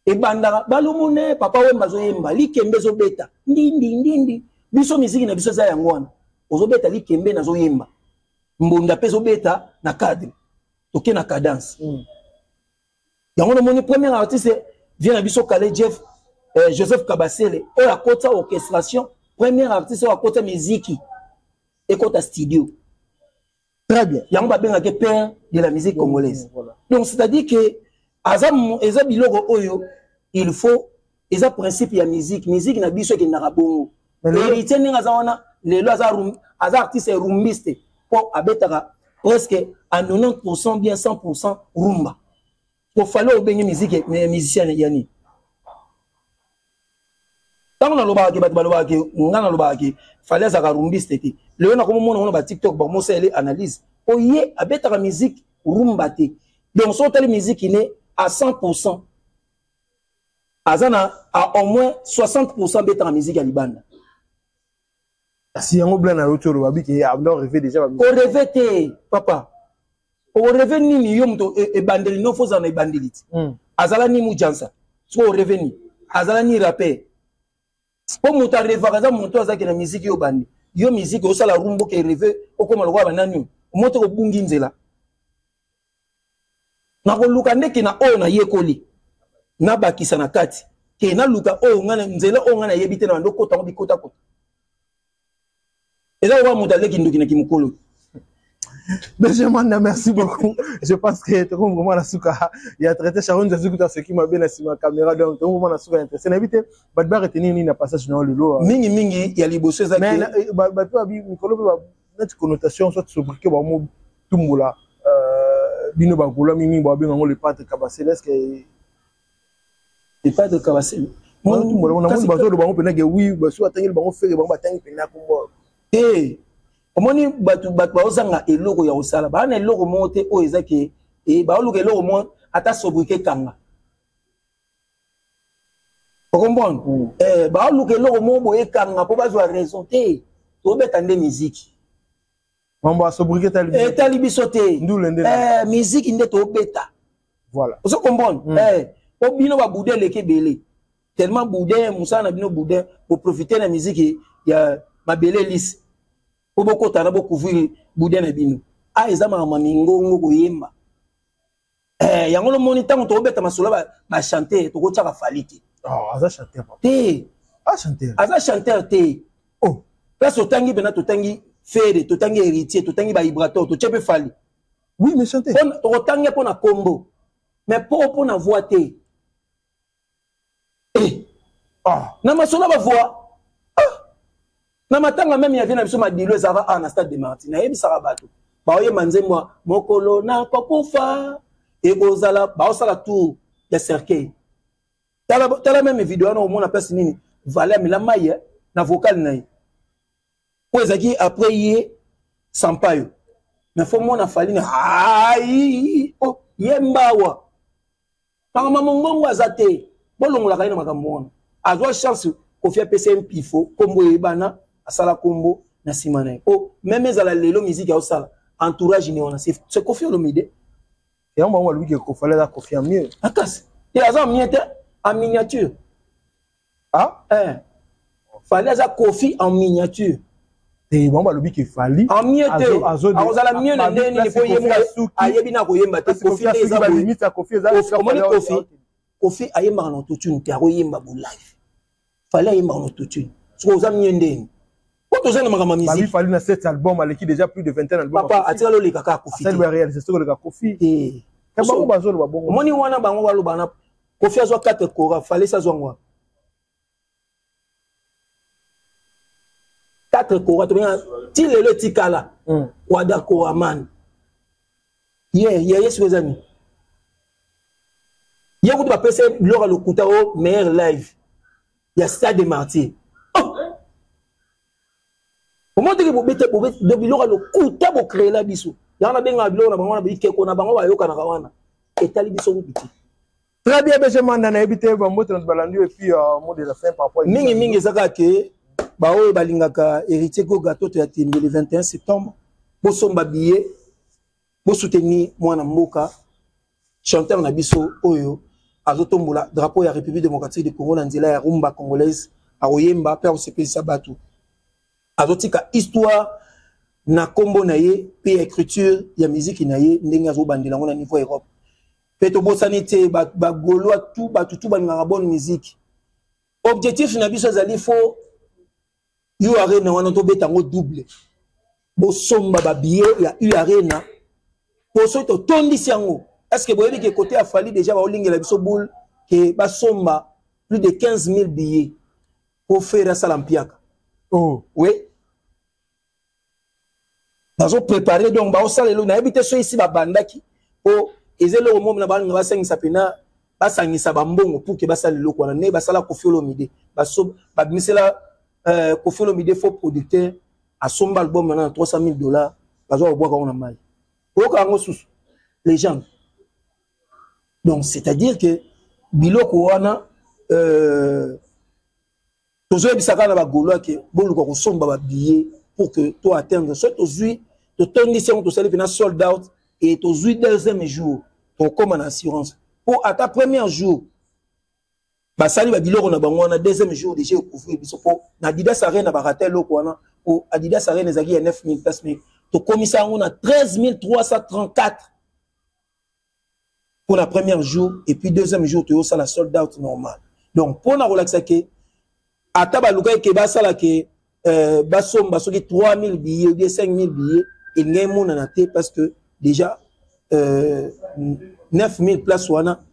ebandaka balomone, Papa Wemba azoyemba, likembe ezobeta ndindi ndindi. Biso miziki na biso eza yango wana, ozobeta likembe, nazoyemba, mbonda mpe ezobeta na cadre, toke na cadence. Yango nomoni premier artiste vie na biso Kale Jeff, Joseph Kabasele, oyo akota orchestration, premier artiste oyo akota miziki ekota studio. Très bien. Yango babengaki père de la musique congolaise. Voilà. Donc c'est à dire que aza eza biloko oyo il faut, eza principe ya musique. Musique na biso ekendaka bongo. Héritier ndenge aza wana lelo, aza artiste rumbiste, mpo abetaka presque à 90%, bien 100% rumba. Kofale obenge musique musicien ya nini? Ntango nalobaka ke bato balobaka ke nga nalobaka ke Fally azalaka rumbiste te, lelo nakomomona ngo na baTikTok, bakomosalele analyse po ye abetaka musique rumba te. Donc so otali musique ne à 100%, aza na à au moins 60% abetaka musique ya libanda. Kasi yango bla na yo ti oloba bike abanda rêve déjà. Korêver te, papa. Okorêver nini? Yo moto ebandeli no, fozala na ebandeli ti. Azala ni mujansa, soki orêver nini? Azala ni rapper, mpo moto arêvaka eza moto azalaki na miziki. Yo bandi yo miziki, osala rumba, oke rêve okóma lokola banani oyo omo te, kobungi nzela. Nakoluka ndeke na oyo nayekoli, nabakisa na kati ke naluka oyo nga nzela oyo nga nayebi te, na bandi okota ngo bikotakota. Eza lokola moto aleki ndoki na kimokolo. BG Manda, merci beaucoup. Je pense que tu vraiment la souka. Il a traité Sharon Zazu tout ce qui m'a bien assis ma caméra donc tu vraiment la souka intéressé. Na vite bat ba retenir ni na passage na lelo. Mingi mingi ya liboso eza Mais ba ba to abi mikolo ba net connotation soit sobriquet ba mo tumbola bino ba gola mingi ba benga ngo le pâte kabasele est-ce que le pâte kabasele tumbola na moni bazo loba ngo pena ke oui ba so atangeli bango fere bango batangi pena kombo. Te omoni bato bato baozanga eloko ya kosala, baa na eloko moko te oyo eza ke baoluka eloko moko ata sobriquet kanga, ocomprendre? Baoluka eloko moko boye ekanga mpo bazwa raison te. Tobeta nde miziki. Mambo ya sobriquet etali biso te. Ndule nde. Miziki nde tobeta. Voilà. Ozo comprendre? Po bino baboudin eleki ebele tellement, boudin mosala na bino, boudin boprofite na miziki ya mabele lisi po bokota na bocouvrir boudin na bino. A eza makambo ya mingongo, koyemba. Yango lomoni ntango tokobeta masolo bachanteur, tokotiaka Fally te. Oh, aza chanteur. Te. Ah, chanteur. Aza chanteur te. Oh. Place totangi mpena, totangi Ferre, totangi Héritier, totangi baibrator, totie mpe Fally. Oui, mais chanteur. Tokotangi mpo na kombo, mais mpo na voix te. Oh. Na masolo ya bavoix, ah! Na matanga même ya vie na biso Madilo ezalaka awa na Stade de Martyr, nayebisaka bato baoyemba nzembo mokolo nakokufa ekozala, baosala tour ya cercueil. Tala, tala même video wana, omona place nini vale amela mai na vocal na ye po ezalaki après ye Sampayo. Mais faut mona Fally na ai, oh, ye mbawa makambo mongongo aza te, bolongolaka ye na makambo wana. Azwa chance, Kofi apesa ye mpifo, nkombo eyebana, asala nkombo na nsima na ye. Po même ezala lelo musique aosala, entourage ne wana c'est Kofi Olomide. Yango bango balobi ke Kofali aza Kofi en mieux. Akasi te, aza mieux te, en miniature. Ah. Fally aza Kofi en miniature. Te, bango balobi ke Fally en mieux te, akozala mieux na ndenge nini? Po ye moko ayebi na koyemba te. Kofi nde eza boye. Omoni Kofi, Kofi ayembaka na autotune te, akoyemba bo live. Fally ayembaka na autotune. Soki oza mieux ndeni po toza na makambo ya musique. Fally na 7 album aleki déjà plus de 21 album. Papa, atikala oleka kaka Kofi. Asali ba réalisation koleka Kofi te. Bango bazoloba bongo. Omoni wana bango baloba na Kofi azwa 4 kora, Fally si azwa ngwa 4 kora, tobenga ti lelo etikala kwada koraman. Ye ye ye siko eza nini? Ye kutu bapesa biloko ya lokuta o meilleur live ya Stade de Martyr. Oh! Omoni teke bobeta biloko ya lokuta bocréela biso. Yango nabengaka biloko na bango wana bikeko na bango bayokanaka wana, etali biso kutu te. Très bien, BG Manda, nayebi te bambote na balandi et puis mot de la fin par rapport. Mingi mingi eza kaka ke baoyo balingaka Héritier Goga Toto ya Tembe, le 21 septembre bosomba billet, bosoutenir mwana mboka, chanteur na biso oyo azotombola drapeau ya République démocratique du Congo na nzela ya rumba congolaise. Akoyemba mpe akosepelisa bato, azotika histoire na nkombo na ye mpe ya écriture ya miziki na ye ndenge azobandela yango na niveau Europe. Mpe tobosani te bagaulois tu, bato tu balingaka bonne musique. Objectif na biso ezali faut U Arena wana tobeta yango double. Bosomba babillet ya U Arena po soki totondisi yango, est ce que boyebi ke côté ya Fally déjà baolingela biso boule ke basomba plus de 15 000 billets po Ferre asala mpiaka? Oh. Oui, bazoprépare, donc baosala eloko nayebi te so esi babandaki, po eza eloko moko na balinga basangisa mpena, basangisa bambongo pour ke basala eloko wana ndenge basala Kofi Olomide. Babimisela Kofi Olomide faux producteur, asomba album wana na 300 000 $, bazwa kobwaka yango na mai, oyoka yango susu légende. Donc c'est-à-dire que biloko wana tozoyebisa kaka na bagaulois ke boluka kosomba babillet pour que to atteindre. Soki tozwi, totondisi yango, tosali mpena sold out et tozwi deuxième jour, tokóma na assurance. Po ata premier jour basali babiloko na bango wana, deuxième jour déjà ekouvrir biso. Po na Adidas Arena barata eloko wana, po Adidas Arena ezalaki ya 9000 place, mais tokomisa yango na 13 334 pour la première jour, et puis deuxième jour toyosala sold out normal. Donc mpona kolakisa ke ata balukaki ke basala ke basomba soki 3000 billets ou bien 5000 billets. Elingi emonana te parce que déjà 9000 place wana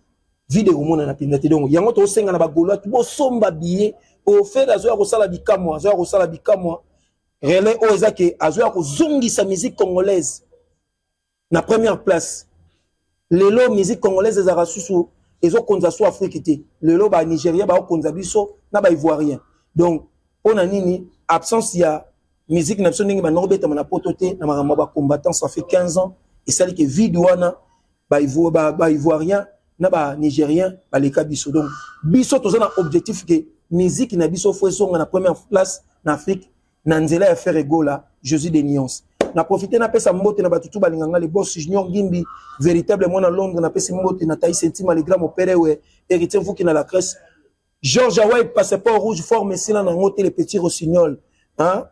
vide, ekomonana mpenza te. Donc yango tosenga na bagaulois, bosomba billet po Ferre azoya kosala bikamwa, azoya kosala bikamwa. Relais oyo eza ke azoya kozongisa musique congolaise na première place. Lelo musique congolaise ezalaka susu ezokonza so Afrique te. Lelo banigérien baokonza biso na baivoirien. Donc mpo na nini absence ya musique na biso ndenge banda kobetama na poto te na makambo ya bacombattant? Ça fait 15 ans esali ke vide wana, baivoirien na banigérien baleka biso. Donc biso toza na objectif ke musique na biso fo ezonga na première place na Afrique na nzela ya Ferre Gola, Jésus de Nuance. Na profite napesa mbote na bato tu balinganga, le boss Junior Ngimbi, véritable mwana Londres. Napesi mbote na Taïs Ntima, le grand moperewe, Héritier Mvuki na la Crèce, George Awai, passeport rouge, forme esila nango te, le petit rossignol, hein?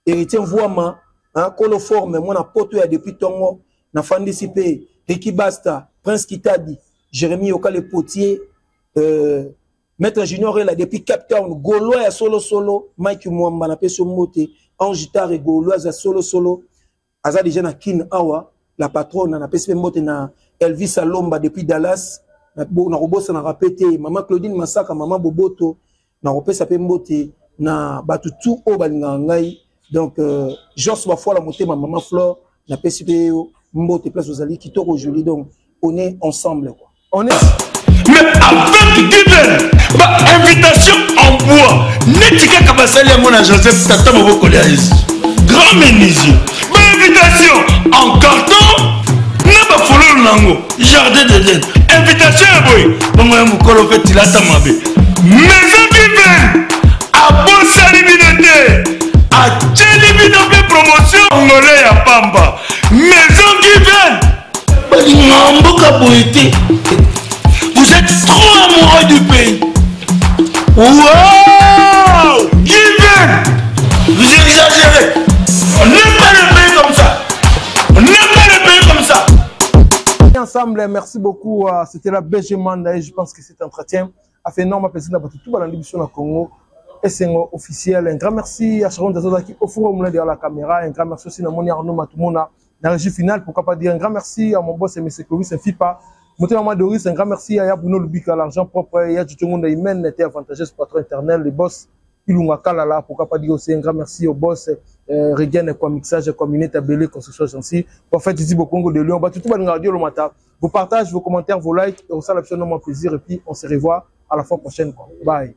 Héritier Mvuama, hein? Kolo forme, mwana poto ya depuis ntongo. Nafandisi mpe Riki Basta, Prince Kitadi, Jérémy Yoka, le potier, Maître Junior Ela depuis Cape Town, gaulois ya solo solo, Mike Mwamba, napesi yo mbote. Ange Tare, gaulois ya solo solo, aza déjà na Kin awa, la patronne. Napesi mpe mbote na Elvis Alomba depuis Dallas. Nakobosanaka mpe te mama Claudine Masaka, mama Boboto. Nakopesa mpe mbote na bato tu oyo balingaka ngai. Donc Jos Bafola motema, mama Flore, napesi mpe yo mbote place ozali, kitoko joli. Donc on est ensemble, quoi. On est Mais avec Given, ba invitation en bois neti kaka basali yango na Joseph, tata mobokoli ya Yesu, grand menuisier. Ba invitation en carton na bafololo nango, jardin d'Eden, invitation ya boye bongo ya mokolo mpe tilata mabe. Maison Given abosani bino te, atieli bino mpe promotion ngole ya pamba. Maison Given balingaka mboka boye te. Vous êtes trop amoureux du pays. Wow, Given, vous exagérez. On n'aime pas le pays comme ça, on n'aime pas le pays comme ça. Ensemble, merci beaucoup. C'était la BG Manda et je pense que cet entretien a fait énorme plaisir na bato tout balandi biso na Congo Esengo officiel. Un grand merci à Sharon Dazozaki au four au moulin derrière la caméra. Un grand merci aussi na Moni Arnaud Matumona na régie finale. Pourquoi pas dire un grand merci à mon boss M. Clovis Fipa Motema Doris. Un grand merci à Yabuno Lubika, l'argent propre, ya Tutungonda Imen était avantageuse, patron éternel, le boss Ilunga Kalala. Pourquoi pas dire aussi un grand merci au boss Regan quoi, mixage communauté Tabelé construction gentil prophète ici Congo de Lyon. Bah tout le radio le matin, vos partages, vos commentaires, vos likes, et ça absolument plaisir. Et puis on se revoit à la fois prochaine, quoi. Bye.